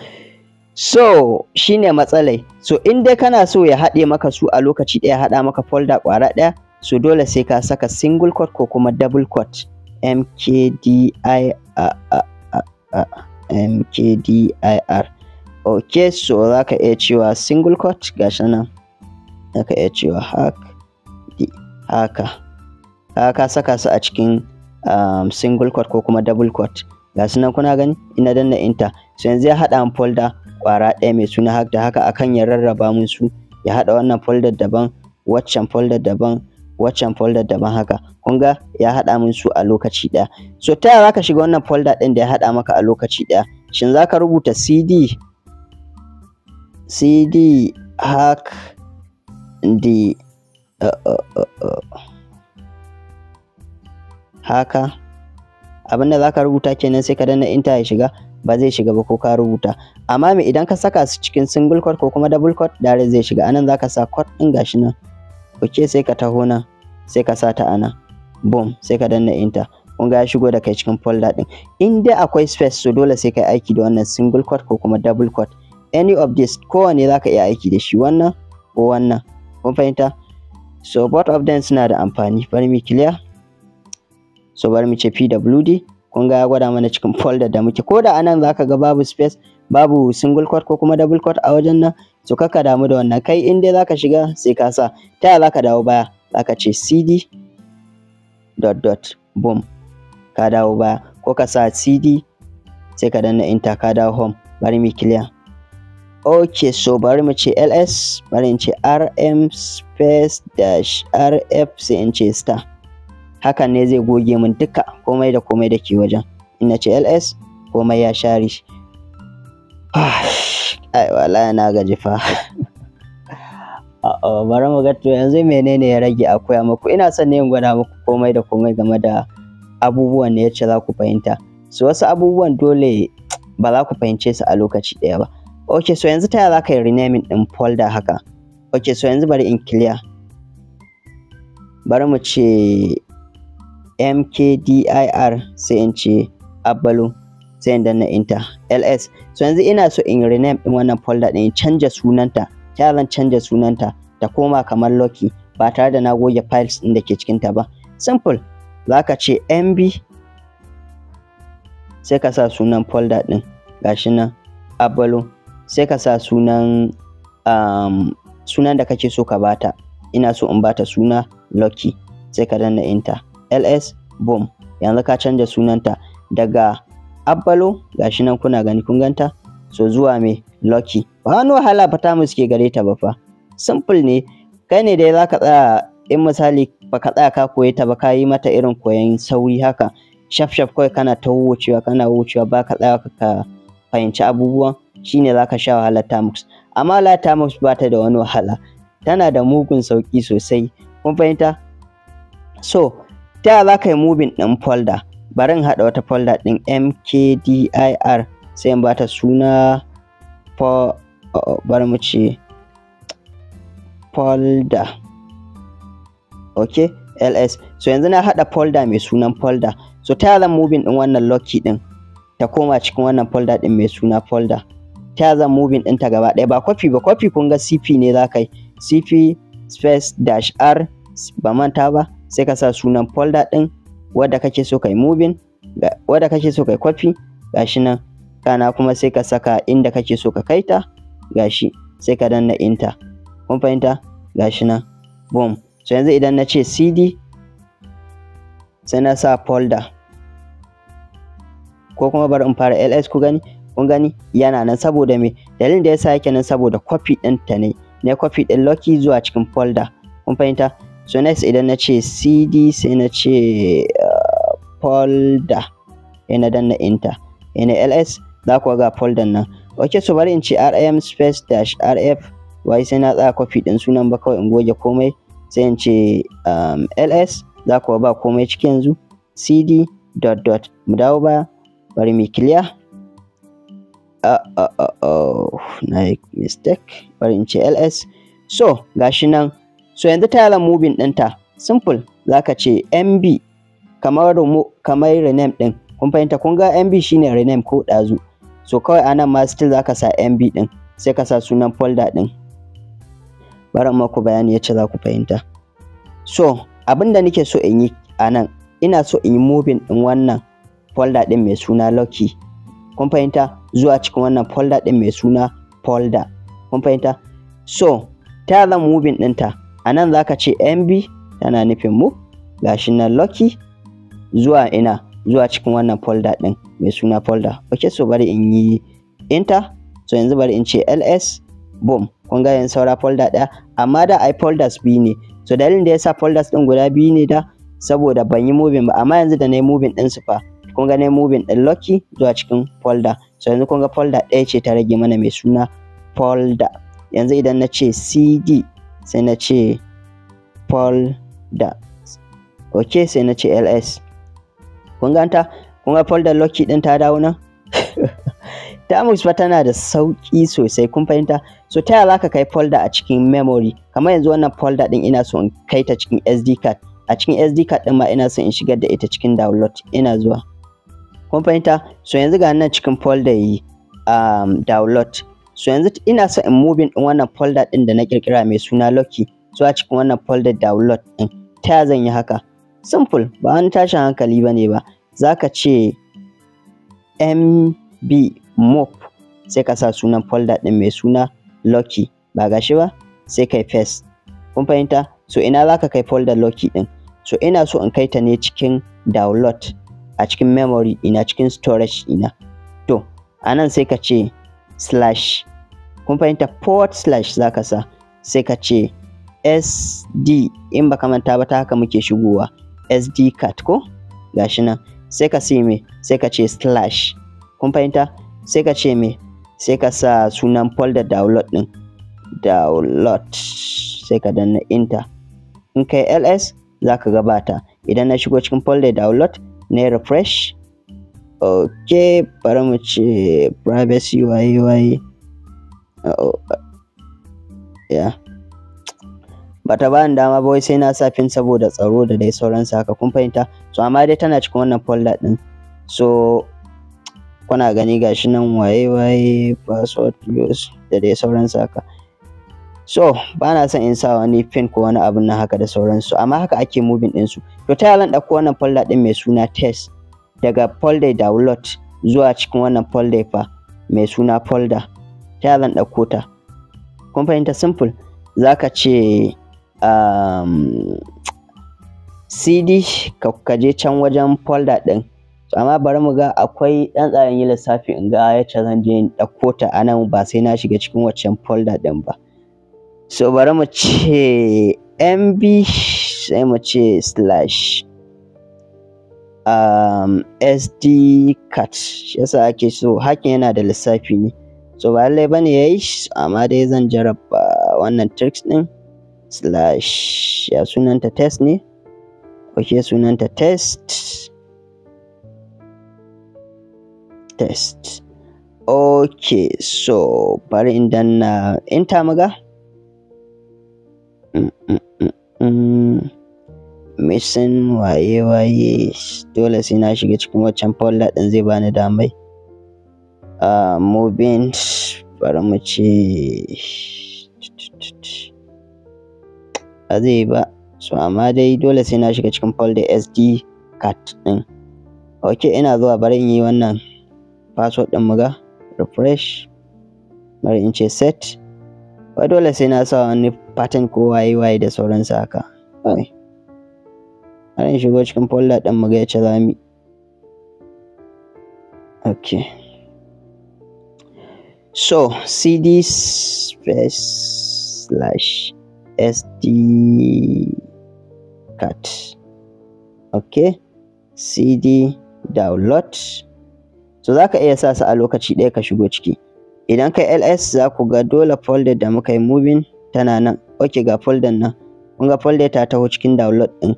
So shine matsalai. So in dai kana so ya haɗe maka su a lokaci ɗaya, haɗa maka folder ƙwara ɗaya, so dole sai ka saka single quote ko kuma double quote. Mkdir a a a a mkdir. Okay, so za ka iya cewa single quote, gashi nan, za ka iya cewa hack d haka. Ka saka su a cikin single quote ko kuma double quote, ga su nan kuna gani. Ina danna enter, so yanzu ya haɗa min folder ƙwara ɗaya mai suna hack da haka, akan ya rarraba min su, ya haɗa wannan folder daban, waccan folder daban, waccan folder daban haka. Kun ga ya haɗa min su a lokaci ɗaya. So ta yaya zaka shiga wannan folder ɗin da ya haɗa maka a lokaci ɗaya? Shin zaka rubuta cd cd hack d haka? Abinda zaka rubuta kenan, sai ka danna enter ya shiga? Ba zai shiga ba ko ka rubuta. Amma me idan ka saka su cikin single quote ko kuma double quote, direct zai shiga. Anan zaka sa quote ɗin, gashi nan. Okay, sai ka taho nan, sai ka sa ta anan, boom, sai ka danna enter. Kun ga ya shigo da kai cikin folder ɗin. In dai akwai space, so dole sai kai aiki da wannan single quote ko kuma double quote, any of this, kowanne zaka iya aiki da shi, wannan ko wannan. Kun fahimta? So both of them suna da amfani. Bari mu clear. So bari mu ce pwd. Kun ga ya gwada mana cikin folder da muke. Ko da anan zaka ga babu space. Babu single quote ko kuma double quote a wajen nan. So kaka damu da wannan, kai in dai zaka shiga sai ka sa. Ta yaya zaka dawo baya? Zaka ce cd dot dot, boom, ka dawo baya. Ko ka sa cd sai ka danna enter, ka dawo home. Bari mu clear. Okay, so bari mu ce ls, bari in ce rm space dash rf, sai in ce star. Hakan ne zai goge min duka komai da komai da ke wajen. In na ce ls, komai ya share shi. Ai wallahi na gaji fa. A'a, bari mu ga to yanzu menene ya rage a koya muku. Ina son ne in gwada muku komai da komai game da abubuwan ne yacce za ku fahimta. So wasu abubuwan dole ba za ku fahimce su a lokaci ɗaya ba. Okay, so yanzu ta yaya za ka yi renaming ɗin folder haka? Okay, so yanzu bari in clear. Bari mu ce mkdir, sai in ce abbalo, sai in danna enter, ls. So yanzu ina so in rename ɗin wannan folder ɗin, in canja sunanta. Ta zan canja sunanta ta koma kamar Lucky ba tare da na goge files ɗin da ke cikinta ba? Simple, za ka ce mb, sai ka sa sunan folder ɗin, gashi nan abbalo, sai ka sa sunan sunan da kake so ka bata. Ina so in bata suna Lucky, sai ka danna enter, ls, boom. Yanzu ka canja sunanta daga abbalo, gashi nan kuna gani, kun ganta, so zuwa me? Lucky. Ba wani wahala fa Termux ke gare ta ba fa, simple ne. Kai ne dai zaka tsaya, in misali baka tsaya ka koye ta ba, ka yi mata irin koyon sauri haka, shaf shaf kawai, kana ta wucewa, kana wucewa, ba ka tsaya ka fahimci abubuwan, shine zaka sha wahalar Termux. Amma la, Termux ba ta da wani wahala, tana da mugun sauki sosai, kun fahimta? So ta za ka yi moving ɗin folder? Bari in haɗa wata folder ɗin, mkdir, sai in bata suna for, bari mu ce folder. Okay, ls. So yanzu na haɗa folder mai sunan folder. So ta zan moving ɗin wannan Lucky ɗin ta koma cikin wannan folder ɗin mai suna folder? Ta zan moving ɗinta gaba ɗaya, ba copy ba? Copy kun ga cp ne za ka yi, cp space dash r, ba manta ba, sai ka sa sunan folder ɗin wadda kake so kai moving, wadda kake so kai copy, gashi nan. Kana kuma sai ka saka inda kake so ka kaita, gashi, sai ka danna enter. Kun fahimta? Gashi nan, boom. So yanzu idan na ce cd, sai na sa folder, ko kuma bari in fara ls ku gani. Kun gani, yana nan. Saboda me? Dalilin da yasa yake nan, saboda copy ɗinta ne, ne copy ɗin Lucky zuwa cikin folder, kun fahimta? So next, idan na ce cd, sai na ce folder, sai na danna enter, sai na ls, za ku ga folder nan. Okay, so bari in ce rm space dash rf, wai sai na tsaya copy ɗin sunan ba, kawai in goge komai, sai in ce ls, za ku ba komai ciki yanzu. Cd dot dot, mu dawo baya, bari mu clear. Na yi mistake, bari in ce ls. So gashi nan. So yanzu ta yalan moving ɗinta? Simple, zaka ce mb, kamar rename ɗin, kun fahimta? Kun ga mb shine rename ko ɗazu. So kawai anan ma still zaka sa mb ɗin, sai ka sa sunan folder ɗin. Bari in maku bayani yacce za ku fahimta. So abin da nake so in yi a nan, ina so in yi moving ɗin wannan folder ɗin mai suna Lucky, kun fahimta, zuwa cikin wannan folder ɗin mai suna folder, kun fahimta? So ta zan moving ɗinta? A nan za ka ce mb, tana nufin move, gashi nan, Lucky zuwa ina? Zuwa cikin wannan folder ɗin mai suna folder. Okay, so bari in yi enter. So yanzu bari in ce ls, boom. Kun ga yanzu saura folder ɗaya, amma da ai folders biyu ne. So dalilin da yasa folders ɗin guda biyu ne da, saboda ban yi moving ba. Amma yanzu da na yi moving ɗin su fa, kun ga na yi moving ɗin Lucky zuwa cikin folder. So yanzu kun ga folder ɗaya ce ta rage mana mai suna folder. Yanzu idan na ce cd, sai na ce folder, ok, sai na ce ls, kun ganta? Kun ga folder Lucky ɗin ta dawo nan. Termux fa tana da sauƙi sosai, kun fahimta? So ta yaya zaka kai folder a cikin memory? Kamar yanzu wannan folder ɗin ina so in kai ta cikin SD card. A cikin SD card ɗin ma ina so in shigar da ita cikin download. Ina zuwa. Kun fahimta? So yanzu ga nan cikin folder yi download. So yanzu ina so in moving ɗin wannan folder ɗin da na ƙirƙira mai suna Lucky zuwa cikin wannan folder download ɗin. Ta yaya zan yi haka? Simple, ba wani tashin hankali bane ba. Zaka ce mb move. Sai ka sa sunan folder ɗin mai suna Lucky, ba gashi ba, sai kai paste. Kun fahimta? So ina za ka kai folder Lucky ɗin? So ina so in kai ta ne cikin download, a cikin memory ɗina, cikin storage ɗina. To a nan sai ka ce slash, kun fahimta, forward slash za ka sa, sai ka ce SD. In baka manta ba, ta haka muke shigowa SD card ko, gashi nan. Sai ka ce me? Sai ka ce slash, kun fahimta? Sai ka ce me? Sai ka sa sunan folder download ɗin, download, sai ka danna enter. In kai ls, za ka gabata. Idan na shigo cikin folder download na refresh, ok, bari mu ce privacy waye waye. Oh, yeah, bata bani dama ba, wai sai na sa pin saboda tsaro da dai sauransu haka, kun fahimta? So amma dai tana cikin wannan folder din. So kuna gani, gashi nan, waye waye, password use da dai sauransu haka. So ba na son in sa wani pin ko wani abun nan haka da sauransu, amma haka ake moving din su. To ta zan ɗauko wannan folder din mai suna test daga folder download zuwa cikin wannan folder fa mai suna folder? Ta zan ɗauko ta? Kun fahimta? Simple, zaka ce cd, ka je can wajen folder ɗin. So, amma bari mu ga, akwai ɗan tsarin yi lissafi in ga yacce zan je in ɗauko ta a nan, ba sai na shiga cikin waccan folder ɗin ba. So bari mu ce mb, sai mu ce slash sd card. Shi yasa ake so hacking yana da lissafi ne. So ba lallai bane yayi, amma dai zan jarraba wannan tricks ɗin. Slash, ya sunanta? Test ne. Ok, sunanta test, test. Ok, so bari in danna enter muga. Missing waye waye, dole sai na shiga cikin waccan folder ɗin zai bani damai moving. Bari mu ce ba zai ba. So amma dai dole sai na shiga cikin folder SD card ɗin. Ok, ina zuwa, bari in yi wannan password ɗin muga. Refresh, bari in ce set. Ba dole sai na sa wani pattern ko waye waye da sauransu haka. Ai bari in shigo cikin folder ɗin muga yacce za mu. Ok, so cd space slash sd card, ok, cd download. So za ka iya sa su a lokaci ɗaya ka shigo ciki. Idan kai ls, za ku ga dole folder da muka yi moving tana nan. Ok, ga folder nan, kun ga folder ta taho cikin download ɗin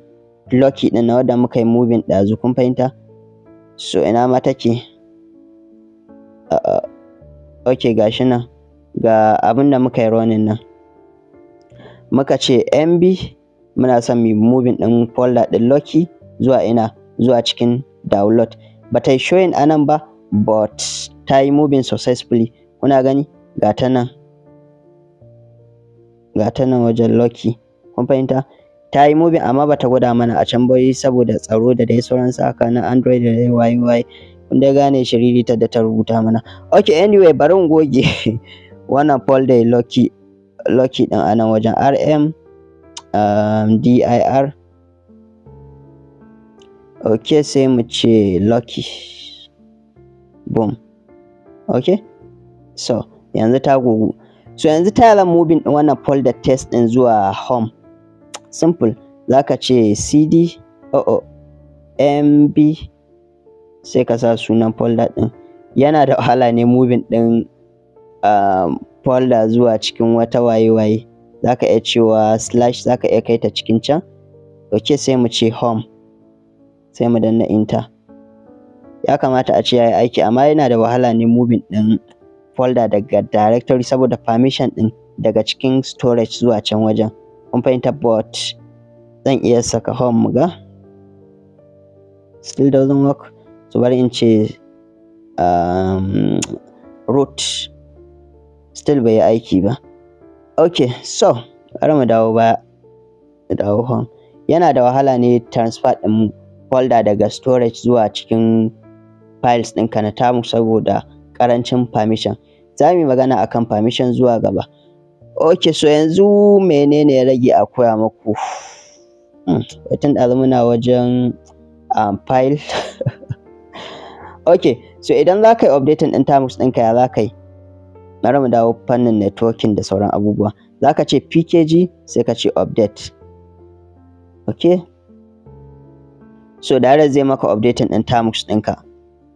Lucky ɗin na wadda muka yi moving ɗazu, kun fahimta? So ina ma take? Ok, gashi nan, ga abin da muka yi running nan. Muka ce mb, muna son mu moving ɗin folder ɗin Lucky zuwa ina? Zuwa cikin download. Ba ta yi showing a nan ba, but ta yi moving successfully. Kuna gani, ga ta nan, ga ta nan wajen Lucky, kun fahimta? Ta yi moving, amma bata gwada mana a can ba saboda tsaro da dai sauransu haka na Android da dai waye waye, kun dai gane shiriritar da ta rubuta mana. Okay, anyway, bari in goge wannan folder Lucky, Lucky din a nan wajen. Rm dir. Okay, sai mu ce Lucky. Boom. Okay, so yanzu ta gogu. So yanzu ta zan moving din wannan folder test din zuwa home? Simple, zaka ce cd, oh oh, mb, sai ka sa sunan folder din. Yana da wahala ne moving din folder zuwa cikin wata waye waye. Zaka iya cewa slash, zaka iya kai ta cikin can. Okay, sai mu ce home, sai mu danna enter. Ya kamata a ce yayi aiki, amma yana da wahala ne moving din folder daga directory saboda permission din daga cikin storage zuwa can wajen, kun fahimta? But zan iya saka home mu ga. Still doesn't work. So bari in ce root. Still bai yi aiki ba. Okay, so bari mu dawo baya, mu dawo home. Yana da wahala ne transfer ɗin folder daga storage zuwa cikin files ɗinka na Termux saboda ƙarancin permission. Za mu yi magana akan permission zuwa gaba. Ok, so yanzu menene ya rage a koya muku? Tun ɗazu muna wajen file. Ok, so idan za ka yi updating ɗin Termux ɗinka, ya za ka yi? Bari mu dawo fannin networking da sauran abubuwa. Za ka ce pkg, sai ka ce update. Ok, so direct zai maka updating ɗin Termux ɗinka.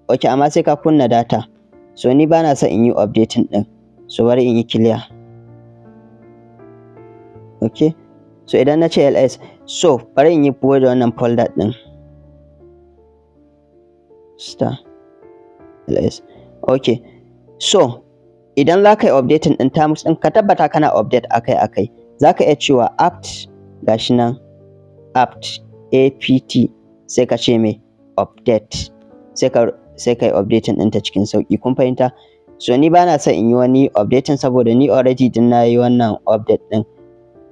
Ok, amma sai ka kunna data. So ni bana son in yi updating ɗin, so bari in yi clear. Ok, so idan na ce ls, so bari in yi da wannan folder ɗin, star ls. Ok, so idan za ka yi updating ɗin Termux ɗin, ka tabbata kana update akai-akai. Za ka iya cewa apt, gashi nan, apt, apt, sai ka ce mai update, sai ka yi updating ɗinta cikin sauƙi. Kun fahimta? So ni bana son in yi wani updating saboda ni already din na yi wannan update ɗin.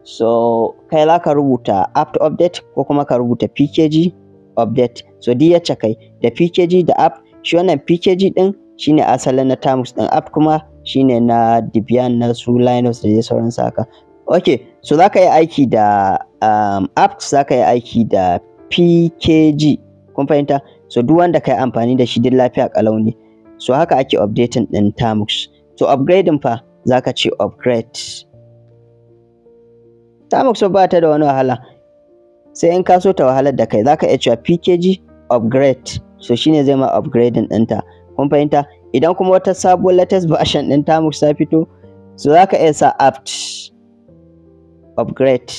So kai za ka rubuta apt update ko kuma ka rubuta pkg update. So duk yacce kai da pkg da apt, shi wannan pkg ɗin shine asalin na Termux ɗin, apt kuma shine na Debian, na su Linux da dai sauransu haka. Ok, so za ka yi aiki da apt, za ka yi aiki da pkg. Kun fahimta? So duk wanda ka yi amfani da shi, duk lafiya ƙalau ne. So haka ake updating ɗin Termux. So upgrading fa, za ka ce upgrade. Termux ba ta da wani wahala, sai in ka so ta wahalar da kai. Za ka iya cewa pkg upgrade, so shine zai ma upgrading ɗinta. Kun fahimta? Idan kuma wata sabuwar latest version ɗin Termux ta fito, so za ka iya sa apt upgrade,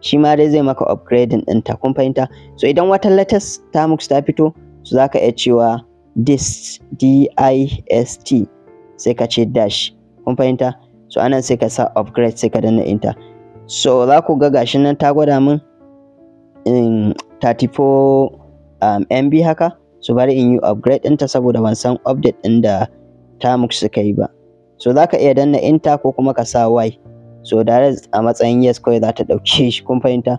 shi ma dai zai maka upgrading ɗinta. Kun fahimta? So idan wata latest Termux ta fito, so za ka iya cewa dist, dist, sai ka ce dash. Kun fahimta? So anan sai ka sa upgrade, sai ka danna enter. So za ku ga gashi nan ta gwada min in 34 MB haka. So bari in yi upgrade ɗinta saboda ban san update ɗin da Termux suka yi ba. So za ka iya danna enter ko kuma ka sa Y. So direct a matsayin yes kawai za ta ɗauke shi. Kun fahimta?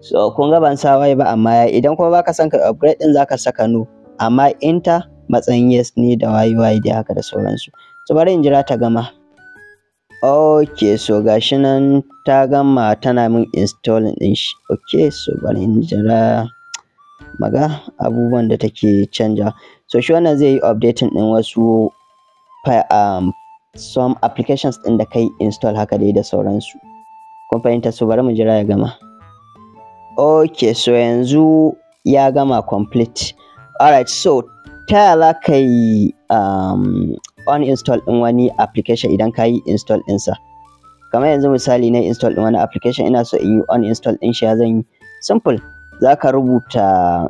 So kun ga ban sa Y ba, amma idan kuma baka son ka upgrade ɗin, za ka saka no, amma enter matsayin yes ne da Y Y dai haka da sauransu. So bari in jira ta gama. Ok, so gashi nan ta gama, tana min installing ɗin shi. Ok, so bari in jira maga abubuwan da take canja. So shi wannan zai yi updating ɗin wasu some applications ɗin da kai install haka dai da sauransu. Kun fahimta? So bari mu jira ya gama. Ok, so yanzu ya gama complete. Alright, so ta yaya za ka yi uninstall ɗin wani application idan ka yi install ɗinsa? Kamar yanzu misali, na install ɗin wani application, ina so in yi uninstall ɗin shi, ya zan yi? Simple, za ka rubuta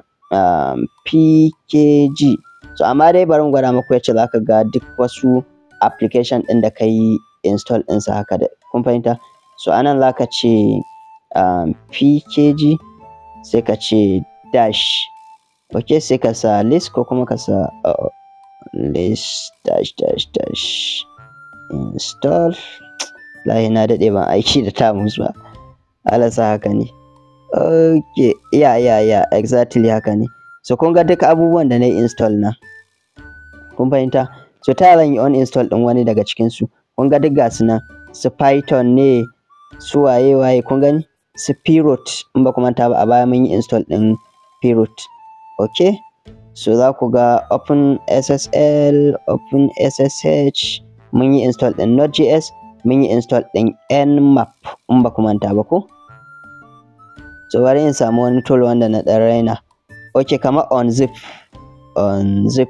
pkg. So amma dai bari in gwada muku yacce za ka ga duk wasu application ɗin da ka yi install ɗinsa haka da. Kun fahimta? So anan za ka ce pkg, sai ka ce dash. Ok, sai ka sa list ko kuma ka sa list dash dash dash install. Lahi na daɗe ban aiki da Termux ba. Allah sa haka ne. Ok, yeah, exactly haka ne. So kun ga duka abubuwan da na yi install na. Kun fahimta? So ta zan yi uninstall ɗin wani daga cikinsu? Kun ga duk gasu nan, su Python ne, su waye waye, kun gani? Su Parrot, in ba ku manta ba a baya mun yi install ɗin Parrot. Ok, so za ku ga OpenSSL, OpenSSH, mun yi install ɗin Node.js, mun yi install ɗin Nmap, in ba ku manta ba ko? So bari in samu wani tool wanda na ɗan raina. Ok, kamar unzip, unzip.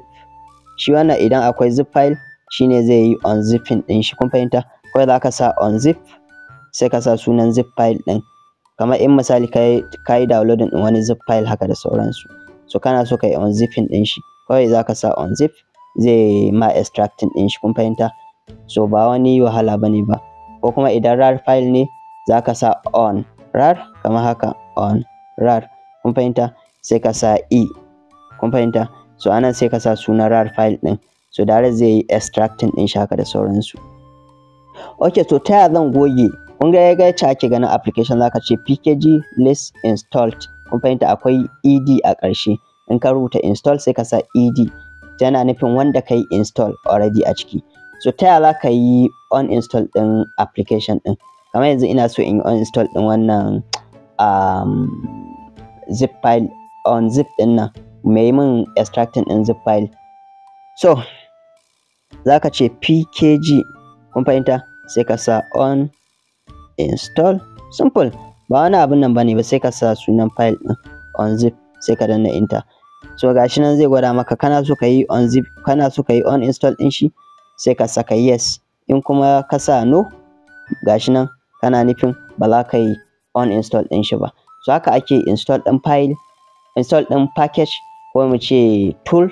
Shi wannan idan akwai zip file, shine zai yi unzipping ɗin shi. Kun fahimta? Kawai za ka sa unzip, sai ka sa sunan zip file ɗin. Kamar in misali ka yi downloading ɗin wani zip file haka da sauransu. So kana so ka yi unzipping ɗin shi, kawai za ka sa unzip, zai ma extracting ɗin shi. Kun fahimta? So ba wani wahala ba ne ba. Ko kuma idan rar file ne, za ka sa unrar kamar haka, unrar. Kun fahimta? Sai ka sa e. Kun fahimta? So anan sai ka sa sunan rar file ɗin. So direct zai yi extracting ɗin shi haka da sauransu. Ok, to ta yaya zan goge? Kun ga yacce ake ganin application, za ka ce pkg list installed. Kun fahimta? Akwai ed a ƙarshe. In ka rubuta install sai ka sa ed, tana nufin wanda ka yi install already a ciki. So So ta yaya za ka yi uninstall ɗin application ɗin? Kamar yanzu ina so in yi uninstall ɗin wannan zip file, unzip ɗin nan mai min extracting ɗin zip file. So za ka ce pkg, kun fahimta, sai ka sa uninstall, simple, ba wani abun nan bane ba, sai ka sa sunan file ɗin unzip, sai ka danna enter. So gashi nan zai gwada maka kana so ka yi unzip, kana so ka yi uninstall ɗin shi, sai ka saka yes. In kuma ka sa no, gashi nan kana nufin ba za ka yi uninstall ɗin shi ba. So haka ake install ɗin file, install ɗin package ko mu ce tool,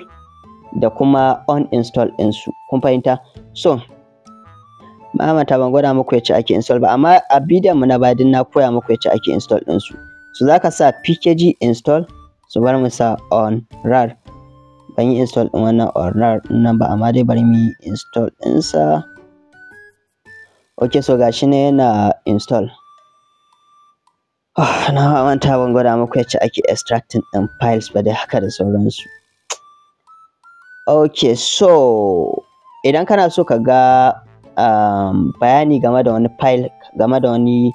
da kuma uninstall ɗinsu, kun fahimta? So manta ban gwada muku yacce ake install ba, amma a bidiyon mu na baya duk na koya muku yacce ake install ɗinsu. So za ka sa pkg install, so bari mu sa unrar. Ban yi install ɗin wannan unrar ɗin nan ba, amma dai bari mu yi install ɗinsa. Okay, so gashi nan yana install. Na manta ban gwada muku yacce ake extracting ɗin files ba dai haka da sauransu. Okay, so idan kana so ka ga bayani game da wani file, game da wani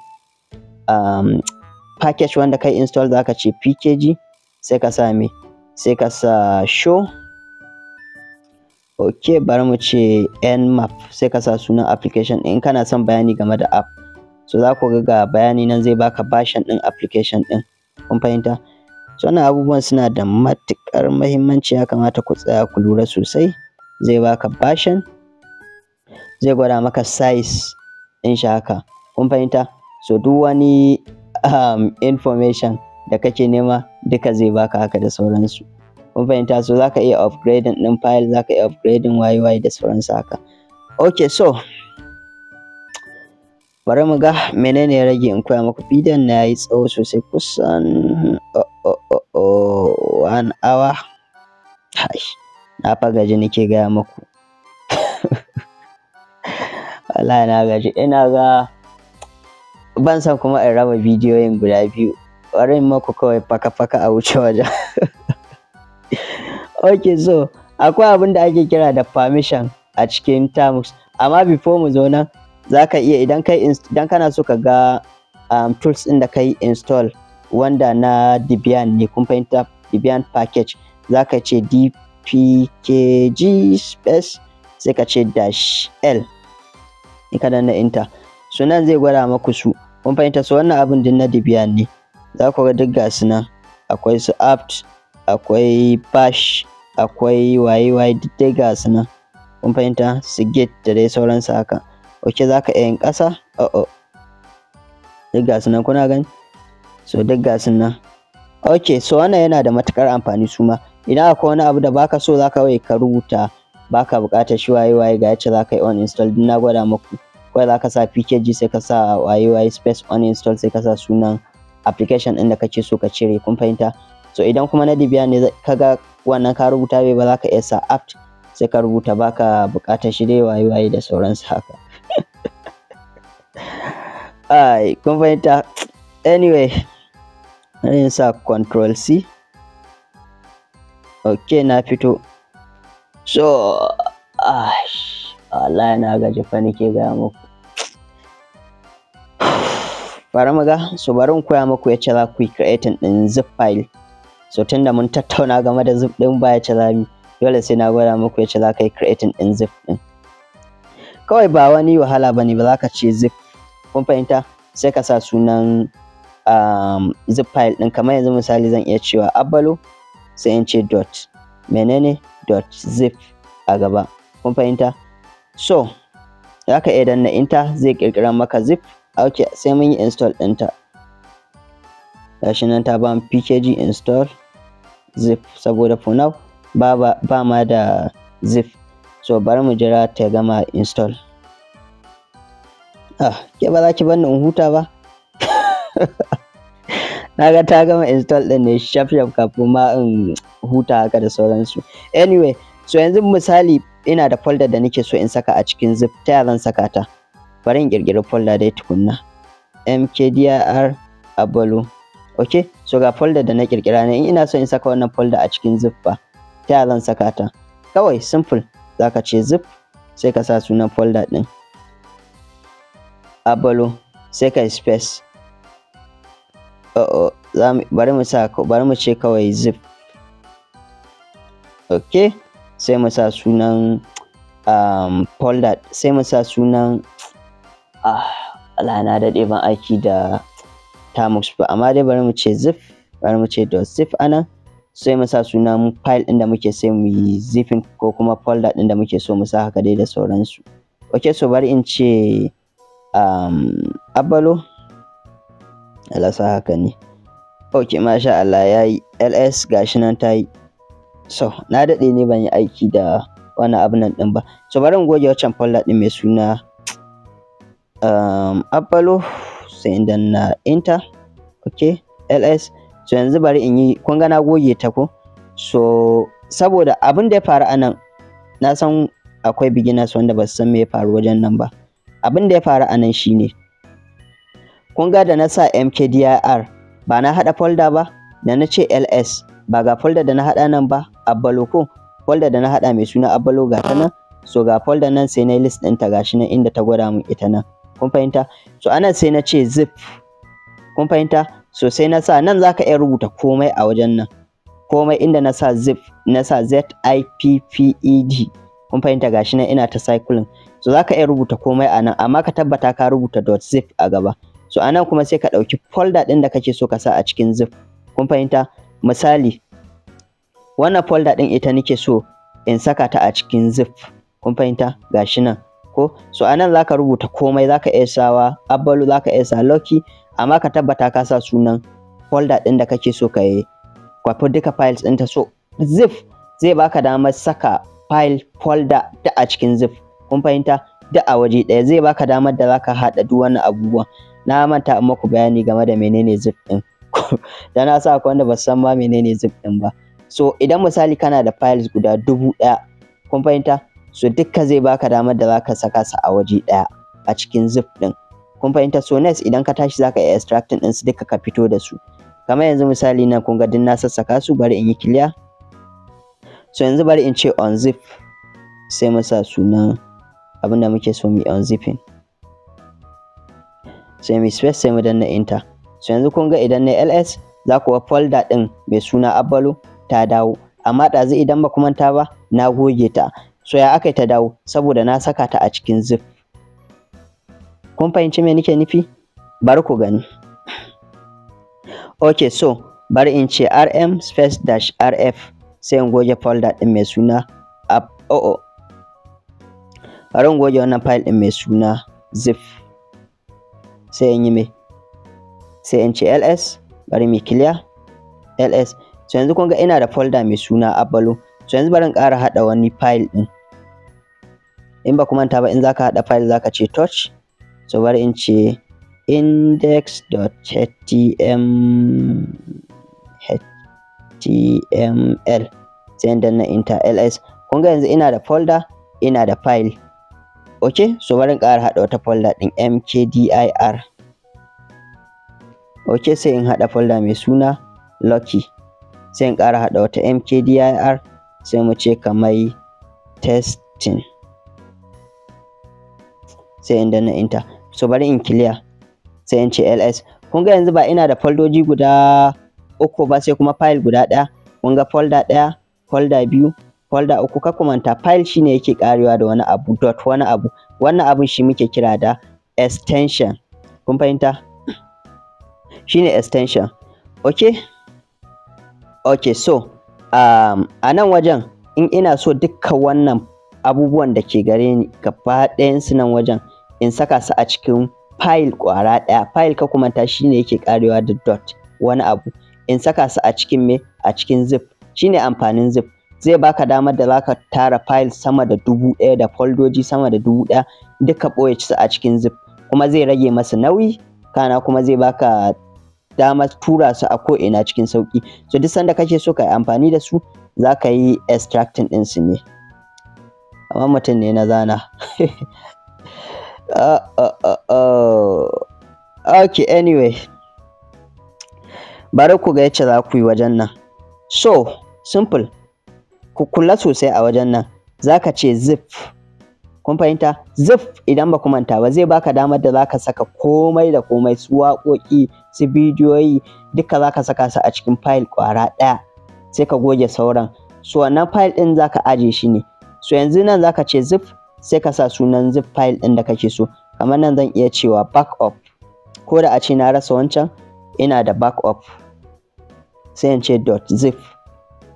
package wanda kai install, zaka ce pkg, sai ka sa me, sai ka sa show. Okay, bari mu ce nmap, sai ka sa sunan application ɗin in kana son bayani game da app. So za ku ga bayani nan zai baka version ɗin application ɗin, kun fahimta? So wannan abubuwan suna da matuƙar muhimmanci, ya kamata ku tsaya ku lura sosai. Zai baka version, zai gwada maka size ɗin shi haka, kun fahimta? So duk wani information da kake nema duka zai baka haka da sauransu, kun fahimta? So zaka iya upgrading ɗin file, zaka iya upgrading waye da sauransu haka. Okay, so bari mu ga menene ya rage in koya muku. Bidiyon na yayi tsawo sosai, kusan 1 hour. Na fa gaji nake gaya muku, wallahi na gaji. Ina ga ban san kuma in raba bidiyoyin guda biyu, bari in maku kawai faka-faka a wuce wajen. Okay, so akwai abin da ake kira da permission a cikin Termux, amma before mu zo nan, zaka iya idan kai idan kana so ka ga tools ɗin da kai install wanda na Debian ne, kun fahimta, Debian package, zaka ce dpkg space, sai ka ce dash l, in ka danna enter, so nan zai gwada maku su, kun fahimta? So wannan abin din na Debian ne, za ku ga duk ga su nan, akwai su apt, akwai bash, akwai waye waye, duk dai ga su nan, kun fahimta, su git da dai sauransu haka. Okay, za ka iya yin ƙasa, oh, duk ga su nan, kuna gani? So duk ga su nan. Okay, so wannan yana da matuƙar amfani su ma. Idan akwai wani abu da baka so, za ka ka rubuta baka buƙatar shi waye waye, ga yacce za ka yi uninstall, duk na gwada muku. Kawai za ka sa pkg, sai ka sa waye waye space uninstall, sai ka sa sunan application ɗin da kake so ka cire, kun fahimta? So idan kuma na Debian ne, ka ga wannan ka rubuta bai ba, za ka iya sa apt, sai ka rubuta baka buƙatar shi dai waye waye da sauransu haka. Ai, kun fahimta? Anyway, bari in sa control C. Okay, na fito. So wallahi na gaji fa nake gaya muku. Bari mu ga, so bari in koya muku yacce za ku yi creating ɗin zip file. So tunda mun tattauna game da zip ɗin, ba yacce za mu, dole sai na gwada muku yacce za ka yi creating ɗin zip ɗin. Kawai ba wani wahala bane ba, za ka ce zip, kun fahimta, sai ka sa sunan zip file ɗin. Kamar yanzu misali zan iya cewa abalo, sai in ce dot menene dot zip a gaba, kun fahimta? So za ka iya danna enter, zai ƙirƙira maka zip. Okay, sai mun yi install ɗinta. Gashi nan ta bamu pkg install zip, saboda for now ba ma da zip. So bari mu jira ta gama install. Ke ba za ki bar ni in huta ba? Na ga ta gama install ɗin ne shaf shaf kafin ma in huta haka da sauransu. Anyway, so yanzu misali ina da folder da nake so in saka a cikin zip, ta yaya zan saka ta? Bari in ƙirƙiri folder dai tukunna, mkdir abalo. Okay, so ga folder da na ƙirƙira ne. In ina so in saka wannan folder a cikin zip ba, ta yaya zan saka ta? Kawai simple, zaka ce zip. Sai ka sa sunan folder ɗin Abalo, sai ka yi space. Oh, bari mu sa, bari mu ce kawai zip. Ok, sai mu sa sunan folder, sai mu sa sunan, Allah, na daɗe ban aiki da Termux ba, amma dai bari mu ce zip, bari mu ce .zip anan. Sai mu sa sunan file ɗin da muke sai mu yi zipping, ko kuma folder ɗin da muke so mu sa, haka dai da sauransu. Ok, so bari in ce Abalo. Allah sa haka ne. Ok, masha Allah, yayi. Ls, gashi nan ta yi. So na daɗe ne ban yi aiki da wannan abun nan ɗin ba. So bari in goge wancan folder ɗin mai suna Abalo, sai in danna enter. Ok, ls. So yanzu bari in yi, kun ga na goge ta ko? So saboda abin da ya faru a nan, na san akwai beginners wanda ba su san me ya faru wajen nan ba. Abin da ya faru a nan shine, kun ga da na sa mkdir, ba na haɗa folder ba? Da na ce ls, ba ga folder da na haɗa nan ba, Abbalo ko? Folder da na haɗa mai suna Abbalo, ga ta nan. So ga folder nan, sai na list ɗinta, gashi nan inda ta gwada min ita nan. Kun fahimta? So anan sai na ce zip. Kun fahimta? So sai na sa nan, zaka iya rubuta komai a wajen nan, komai. Inda na sa zip, na sa zipped. Kun fahimta? Gashi nan ina ta cycling. So zaka iya rubuta komai a nan, amma ka tabbata ka rubuta .zip a gaba. So a nan kuma sai ka ɗauki folder ɗin da kake so ka sa a cikin zip. Kun fahimta? Misali, wannan folder ɗin ita nake so in saka ta a cikin zip. Kun fahimta? Gashi nan ko? So a nan zaka rubuta komai, zaka iya sawa Abbalu, zaka iya sa Lucky, amma ka tabbata ka sa sunan folder ɗin da kake so ka yi kwafi duka files ɗinta. So zip zai baka damar saka file, folder duk a cikin zip. Kun fahimta? Duk a waje ɗaya zai baka damar da zaka haɗa duk wannan abubuwan. Na manta in muku bayani game da menene zip ɗin, da na sa akwai wanda ba su san ma menene zip ɗin ba. So idan misali kana da files guda 1000, kun fahimta? So dukka zai baka damar da zaka saka su a waje ɗaya a cikin zip ɗin. Kun fahimta? So next idan ka tashi, zaka iya extracting ɗin su duka ka fito da su. Kamar yanzu misali nan, kun ga duk na sassaka su. Bari in yi clear. So yanzu bari in ce unzip, sai mu sa sunan abin da muke so mu yi unzipping, sai mu space, sai mu danna enter. So yanzu kun ga idan na ls, za ku ga folder ɗin mai suna Abbalo ta dawo, amma ɗazu idan ba ku manta ba, na goge ta. So ya aka ta dawo? Saboda na saka ta a cikin zip. Kun fahimci me nake nufi? Bari ku gani. Okay, so bari in ce rm space dash rf, sai in goge folder ɗin mai suna app. Oh, bari in goge wannan file ɗin mai suna zip, sai in yi me? Sai in ce ls. Bari mu clear, ls. So yanzu kun ga ina da folder mai suna Abalo. So yanzu bari in ƙara haɗa wani file ɗin. In ba ku manta ba, in zaka haɗa file, zaka ce touch. So bari in ce index.htm html, sai in danna enter, ls. Kun ga yanzu ina da folder, ina da file. Okay, so bari in ƙara haɗa wata folder ɗin, mkdir. Okay, sai in haɗa folder mai suna lucky, sai in ƙara haɗa wata mkdir, sai mu ce kamar testing, sai in danna enter. So bari in clear, sai in ce ls. Kun ga yanzu ba ina da foldoji guda uku ba, sai kuma file guda ɗaya? Kun ga folder ɗaya, folder biyu, folder uku. Ka manta, file shine yake karewa da wani abu dot wani abu. Wannan abun shi muke kira da extension. Kun fahimta? Shine extension. Okay, so a nan wajen, in ina so dukkan wannan abubuwan da ke gare ni gaba ɗayansu nan wajen in saka su a cikin file ƙwara ɗaya, file, ka manta, shine yake karewa da dot wani abu, in saka su a cikin me? A cikin zip. Shine amfanin zip, zai baka damar da zaka tara file sama da 1000 da foldoji sama da 1000, duka ɓoye su a cikin zip, kuma zai rage masa nauyi, kana kuma zai baka damar tura su a ko'ina cikin sauƙi. So duk sanda kake so ka yi amfani da su, za ka yi extracting ɗinsu ne. Amma mutum ne na zana. Okay, anyway, bari ku ga yacce za ku yi wajen nan. So simple, ku kula sosai a wajen nan. Za ka ce zip. Kun fahimta? Zip idan ba ku manta ba zai baka damar da zaka saka komai da komai, su waƙoƙi, su bidiyoyi, duka zaka saka su a cikin file ƙwara ɗaya, sai ka goge sauran. So wannan file ɗin zaka aje shi ne. So yanzu nan zaka ce zip, sai ka sa sunan zip file ɗin da kake so. Kamar nan zan iya cewa backup, ko da a ce na rasa wancan, ina da backup, sai in ce dot zip.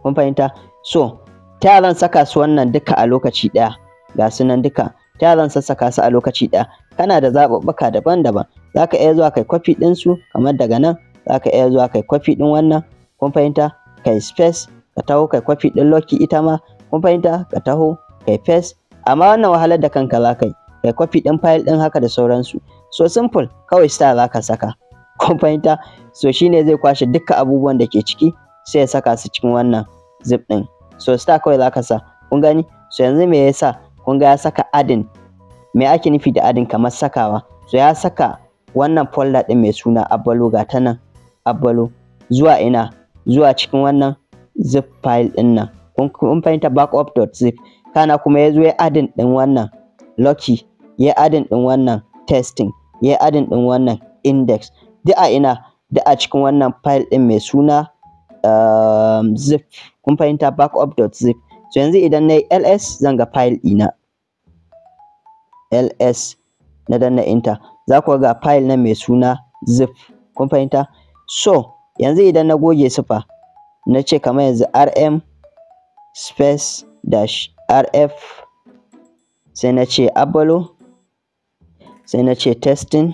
Kun fahimta? So ta yaya zan saka su wannan duka a lokaci ɗaya? Ga su nan duka. Ta yaya zan sassaka su a lokaci ɗaya? Kana da zaɓuɓɓuka daban-daban. Zaka iya zuwa kai copy ɗin su, kamar daga nan zaka iya zuwa kai copy ɗin wannan. Kun fahimta? Kai space, ka taho kai copy ɗin lucky ita ma. Kun fahimta? Ka taho kai paste. Amma wannan wahalar da kanka za ka yi, kai copy ɗin file ɗin haka da sauransu. So simple, kawai star za ka saka. Kun fahimta? So shine zai kwashe duka abubuwan da ke ciki, sai ya saka su cikin wannan zip ɗin. So star kawai za ka sa. Kun gani? So yanzu me yasa? Kun ga ya saka adding. Me ake nufi da adding? Kamar sakawa. So ya saka wannan folder ɗin mai suna Abbalo, ga ta nan Abbalo, zuwa ina? Zuwa cikin wannan zip file ɗin nan. Kun fahimta? Backup.zip. Kana kuma ya zo ya adding ɗin wannan lucky, ya adding ɗin wannan testing, ya adding ɗin wannan index, duk a ina? Duk a cikin wannan file ɗin mai suna zip. Kun fahimta? Backup.zip. So yanzu idan na yi ls, zan ga file ɗina. Ls, na danna enter, za ku ga file nan mai suna zip. Kun fahimta? So yanzu idan na goge su fa, na ce kamar yanzu rm space dash rf, sai na ce Abbalo, sai na ce testing,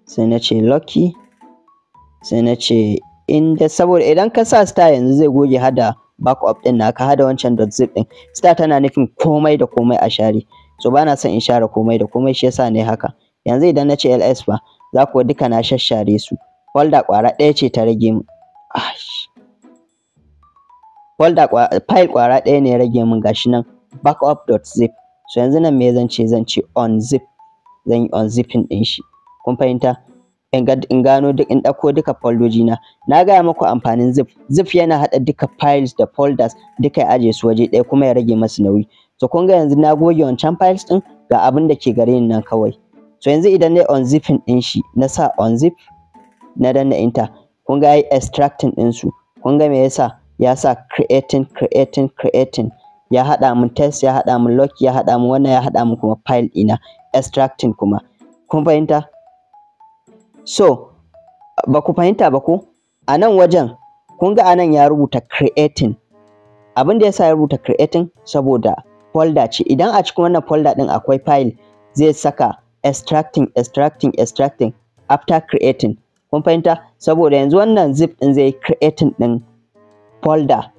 sai na ce lucky, sai na ce inda, saboda idan ka sa star yanzu zai goge hada backup ɗin naka, hada wancan .zip ɗin. Star tana nufin komai da komai a share. So bana son in share komai da komai, shi yasa ne haka. Yanzu idan na ce ls fa, za ku ga duka na shashshare su. Folder ƙwara ɗaya ce ta rage min. Folder, file ƙwara ɗaya ne ya rage min, gashi nan backup.zip. So yanzu nan me zan ce? Zan ce unzip. Zan yi unzipping ɗin shi. Kun fahimta? In gano duk, in ɗauko duka foldoji na. Na gaya muku amfanin zip. Zip yana haɗa duka files da folders duka, ya aje su waje ɗaya, kuma ya rage masu nauyi. So kun ga yanzu na goge wancan files ɗin, ga abin da ke gare ni nan kawai. So yanzu idan na yi unzipping ɗin shi, na sa unzip, na danna enter, kun ga yayi extracting ɗin su. Kun ga me yasa? Ya sa creating, creating, creating. Ya haɗa mun test, ya haɗa mun lucky, ya haɗa mun wannan, ya haɗa mun kuma file ɗina, extracting kuma. Kun fahimta? So ba ku fahimta ba ko? A nan wajen kun ga a nan ya rubuta creating. Abin da yasa ya rubuta creating, saboda folder ce. Idan a cikin wannan folder ɗin akwai file, zai saka extracting, extracting, extracting after creating. Kun fahimta? Saboda yanzu wannan zip ɗin zai creating ɗin folder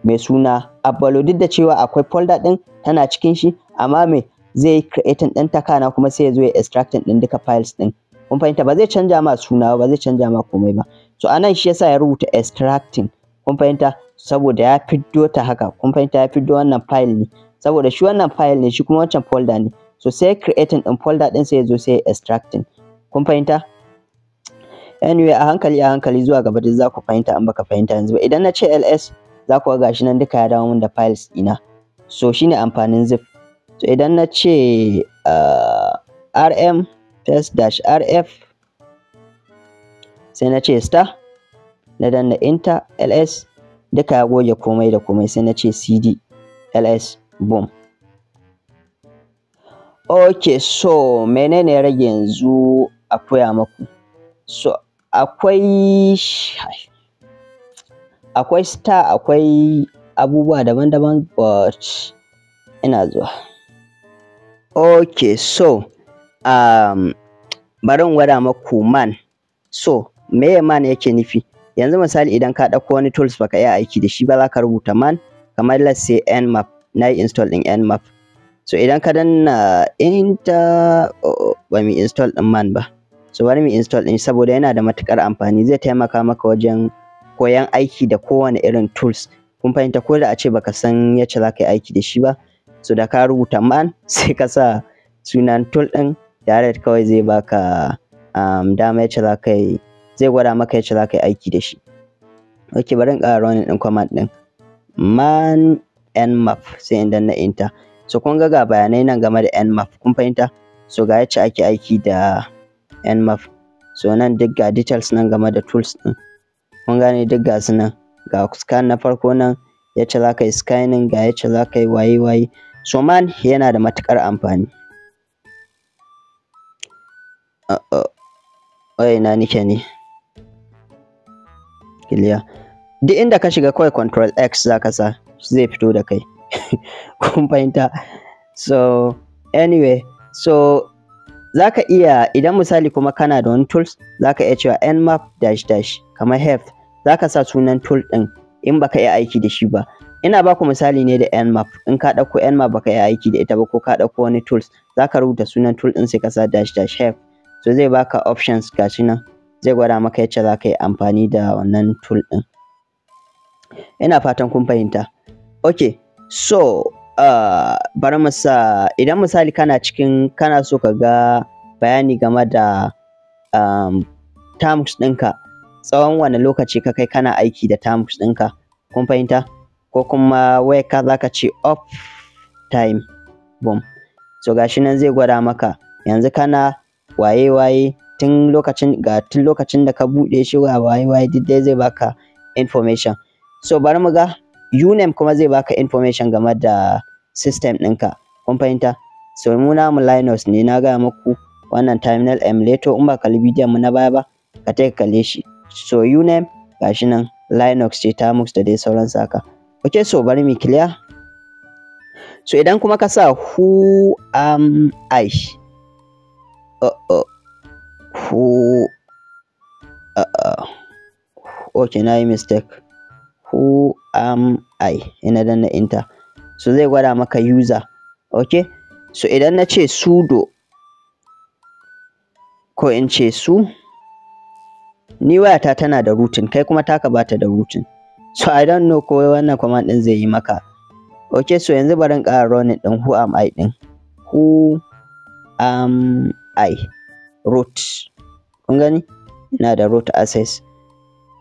mai suna Abbalo, duk da cewa akwai folder ɗin tana cikin shi, amma me zai yi creating ɗin ta, kana kuma sai ya zo ya extracting ɗin duka files ɗin. Kun fahimta? Ba zai canja ma suna ba, zai canja ma komai ba. So anan shi yasa ya rubuta extracting. Kun fahimta? Saboda ya fiddo ta haka. Kun fahimta? Ya fiddo wannan file ne, saboda shi wannan file ne, shi kuma wancan folder ne. So sai creating ɗin folder ɗin, sai ya zo sai ya extracting. Kun fahimta? Anyway, a hankali a hankali zuwa gaba duk za ku fahimta, an baka fahimta yanzu ba. Idan na ce ls, za ku ga gashi nan duka ya dawo min da files ɗina. So shine amfanin zip. So idan na ce rm test dash rf, sai na ce star, na danna enter, ls, duka ya goge komai da komai. Sai na ce cd, ls, boom. Okay, so menene ya rage yanzu a koya maku? So akwai star, akwai abubuwa daban-daban, but ina zuwa. Okay, so bari in gwada maku man. So meye man yake nufi? Yanzu misali, idan ka ɗauko wani tools baka iya aiki da shi ba, za ka rubuta man, kamar let's say nmap. Na yi install ɗin nmap. So idan ka danna enter, oh, ba mu install ɗin man ba. So bari mu install ɗin, saboda yana da matuƙar amfani, zai taimaka maka wajen koyan aiki da kowane irin tools. Kun fahimta? Ko da a ce baka san yacce za ka yi aiki da shi ba, so da ka rubuta man, sai ka sa sunan tool ɗin direct, kawai zai baka dama yacce za ka yi, zai gwada maka yacce za ka yi aiki da shi. Ok, bari in ƙara running ɗin command ɗin, man nmap, sai in danna enter. So kun ga bayanai nan game da Nmap, kun fahimta? So ga yacce ake aiki da Nmap. So nan duk ga details nan game da tools ɗin. Kun gane, duk ga su nan. Ga scan na farko nan, yacce za ka yi scanning, ga yacce za ka yi waye waye. So man yana da matuƙar amfani. Wai ina nike ne? Clear. Duk inda ka shiga kawai Control X za ka sa, zai fito da kai. Kun fahimta? So anyway, so za ka iya, idan misali kuma kana da wani tools, za ka iya cewa Nmap dash dash kamar help, za ka sa sunan tool ɗin in baka iya aiki da shi ba. Ina baku misali ne da Nmap. In ka ɗauko Nmap baka iya aiki da ita ba, ko ka ɗauko wani tools, za ka rubuta sunan tool ɗin sai ka sa dash dash help. So zai baka options, gashi nan zai gwada maka yacce za ka yi amfani da wannan tool ɗin. Ina fatan kun fahimta. Okay, so bari mu sa, idan misali kana cikin, kana so ka ga bayani game da Termux ɗinka, tsawon wane lokaci ka kai kana aiki da Termux ɗinka, kun fahimta? Ko kuma wayarka, za ka ce up time, boom. So gashi nan zai gwada maka yanzu kana waye waye, tun lokacin, ga tun lokacin da ka buɗe shi, ga waye waye, duk dai zai baka information. So bari mu ga uname, kuma zai baka information game da system ɗinka, kun fahimta? So mu namu Linux ne, na gaya muku wannan terminal emulator, in ba kalli bidiyon mu na baya ba, ka ka kalle shi. So uname gashi nan Linux ce, Termux da dai sauransu haka. Okay, so bari mu clear. So idan kuma ka sa who am I, who okay, na yi mistake, who am I, ina danna enter, so zai gwada maka user. Okay, so idan na ce sudo, ko in ce su, ni wayata tana da rooting, kai kuma taka bata da rooting, so I don't know ko wannan command din zai yi maka. Okay, so yanzu bari in ƙara running din who am I din, who am I root. Kun gani, ina da root access.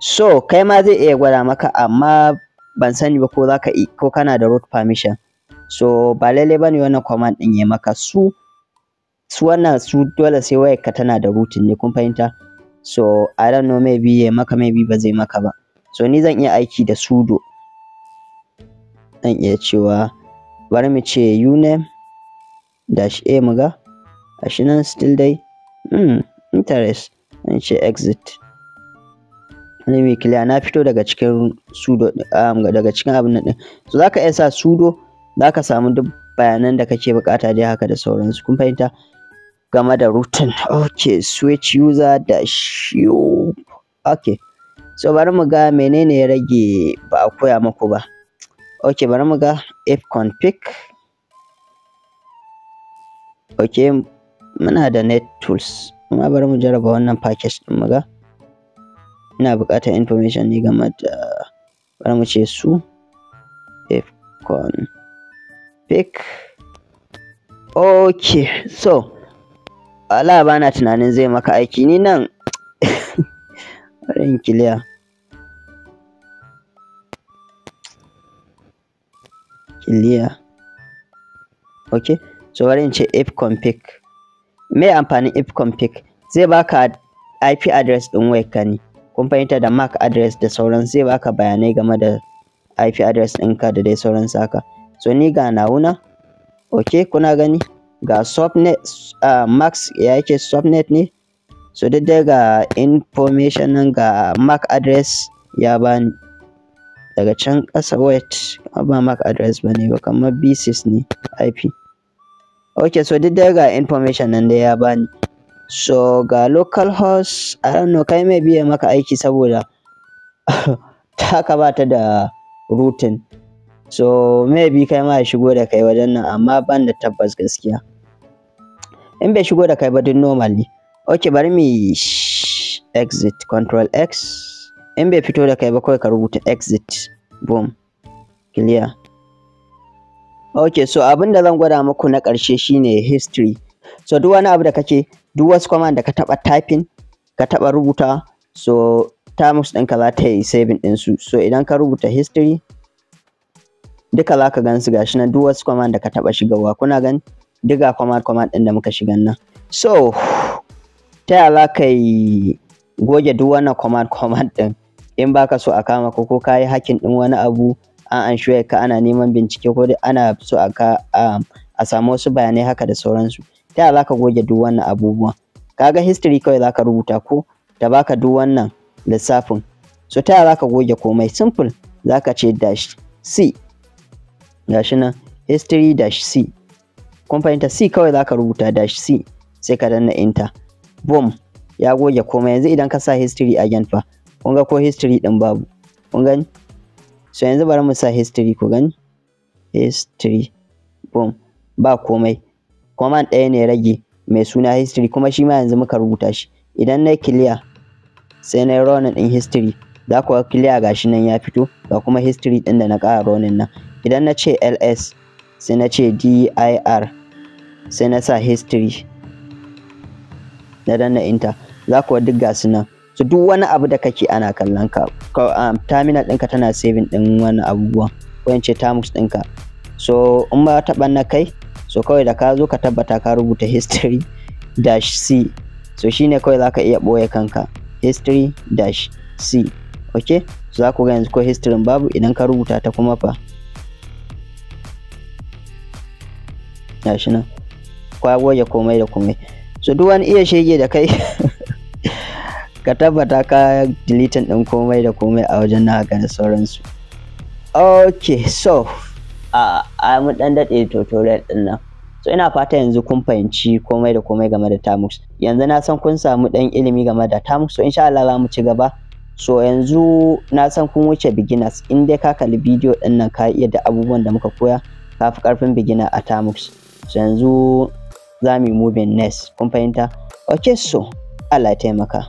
So kai ma zai iya gwada maka, amma ban sani ba ko zaka, ko kana da root permission. So ba lallai bane wannan command din ya maka. Su wannan su dole sai wayarka tana da rooting ne, kun fahimta? So I don't know, maybe ya maka, maybe ba zai maka ba. So ni zan iya aiki da sudo, zan iya cewa, bari mu ce uname dash a mu ga, gashi nan still dai interest. Zan ce exit. Let me clear. Na fito daga cikin sudo, daga cikin abin nan din. So zaka iya sa sudo, zaka samu duk bayanan da kake bukata dai haka da sauransu, kun fahimta, game da rooting. Okay, switch user dash u. Okay, so bari mu ga menene ya rage ba a koya muku ba. Okay, bari mu ga ifconfig. Okay, muna da net tools, amma bari mu jarraba wannan package din mu ga. Ina buƙatar information ne game da, bari mu ce su ifconfig. Okay, so Allah bana tunanin zai maka aiki. Ni nan bari in clear, clear. Okay, so bari in ce ifconfig. Me amfanin ifconfig? Zai baka IP address ɗin wayarka ne, kun fahimta, da MAC address da sauran, zai baka bayanai game da IP address ɗinka da dai sauransu haka. So ni ga nawa. Okay, kuna gani, ga subnet max ya yake, subnet ne. So duk dai ga information nan, ga MAC address ya bani daga can ƙasa. Wait, ba MAC address ba ne ba, kamar B6 ne IP. Okay, so duk dai ga information nan dai ya bani. So ga localhost, I don't know, kai mai biya maka aiki saboda taka ba ta da routing. So maybe kai ma ya shigo da kai wajen nan, amma ban da tabbas gaskiya. In bai shigo da kai ba, duk normal ne. Okay, bari mu exit, Control X. In bai fito da kai ba, kawai ka rubuta exit, boom, clear. Okay, so abin da zan gwada muku na ƙarshe shine history. So duk wani abu da kake, duk wasu command da ka taɓa typing, ka taɓa rubuta, so Termux ɗinka za ta yi saving ɗinsu. So idan ka rubuta history, Duka za ka gan su gashi nan, duk wasu command da ka taɓa shigarwa. Kuna gani? Duk ga command command ɗin da muka shigan nan. So ta yaya za ka yi goge duk wannan command command ɗin in baka so a kama ka, ko ka yi hacking ɗin wani abu, an anshi wayarka, ana neman bincike, ko dai ana so a ka a samu wasu bayanai haka da sauransu? Ta yaya za ka goge duk wannan abubuwan? Kaga history kawai za ka rubuta ko ta baka duk wannan lissafin. So ta yaya za ka goge komai? Simple, za ka ce dash c, gashi nan, history dash c. Kun fahimta? C kawai za ka rubuta, dash c, sai ka danna enter. Boom, ya goge komai. Yanzu idan ka sa history again fa, kun ga ko history din babu. Kun gani? So yanzu bari mu sa history ku gani. History, boom, ba komai. Command ɗaya ne rage mai suna history, kuma shi ma yanzu muka rubuta shi. Idan na clear, sai na running ɗin history, za ku ga clear gashi nan ya fito, ga kuma history ɗin da na ƙara running nan. Idan na ce ls, sai na ce dir, sai na sa history, na danna enter, za ku ga duk gasu nan. So duk wani abu da kake ana kallon ka, terminal ɗinka tana saving ɗin wannan abubuwan, ko in ce Termux ɗinka. So in ba ta ɓanna kai, so kawai da ka zo ka tabbata ka rubuta history dash c. So shine kawai za ka iya ɓoye kanka, history dash c. Okay, so za ku ga yanzu ko history babu. Idan ka rubuta ta kuma fa, gashi nan kwa goge komai da komai. So duk wani iya shege da kai, ka tabbata ka deleting ɗin komai da komai a wajen na haka da sauransu. Okay, so a mun ɗan daɗe tutorial ɗin nan. So ina fata yanzu kun fahimci komai da komai game da Termux. Yanzu na san kun samu ɗan ilimi game da Termux, so insha Allah za mu ci gaba. So yanzu na san kun wuce beginners. In dai ka kalli bidiyo ɗin nan, ka iya da abubuwan da muka koya, ka fi ƙarfin beginner a Termux. So yanzu za mu yi moving next. Kun fahimta? Okay, so Allah ya taimaka.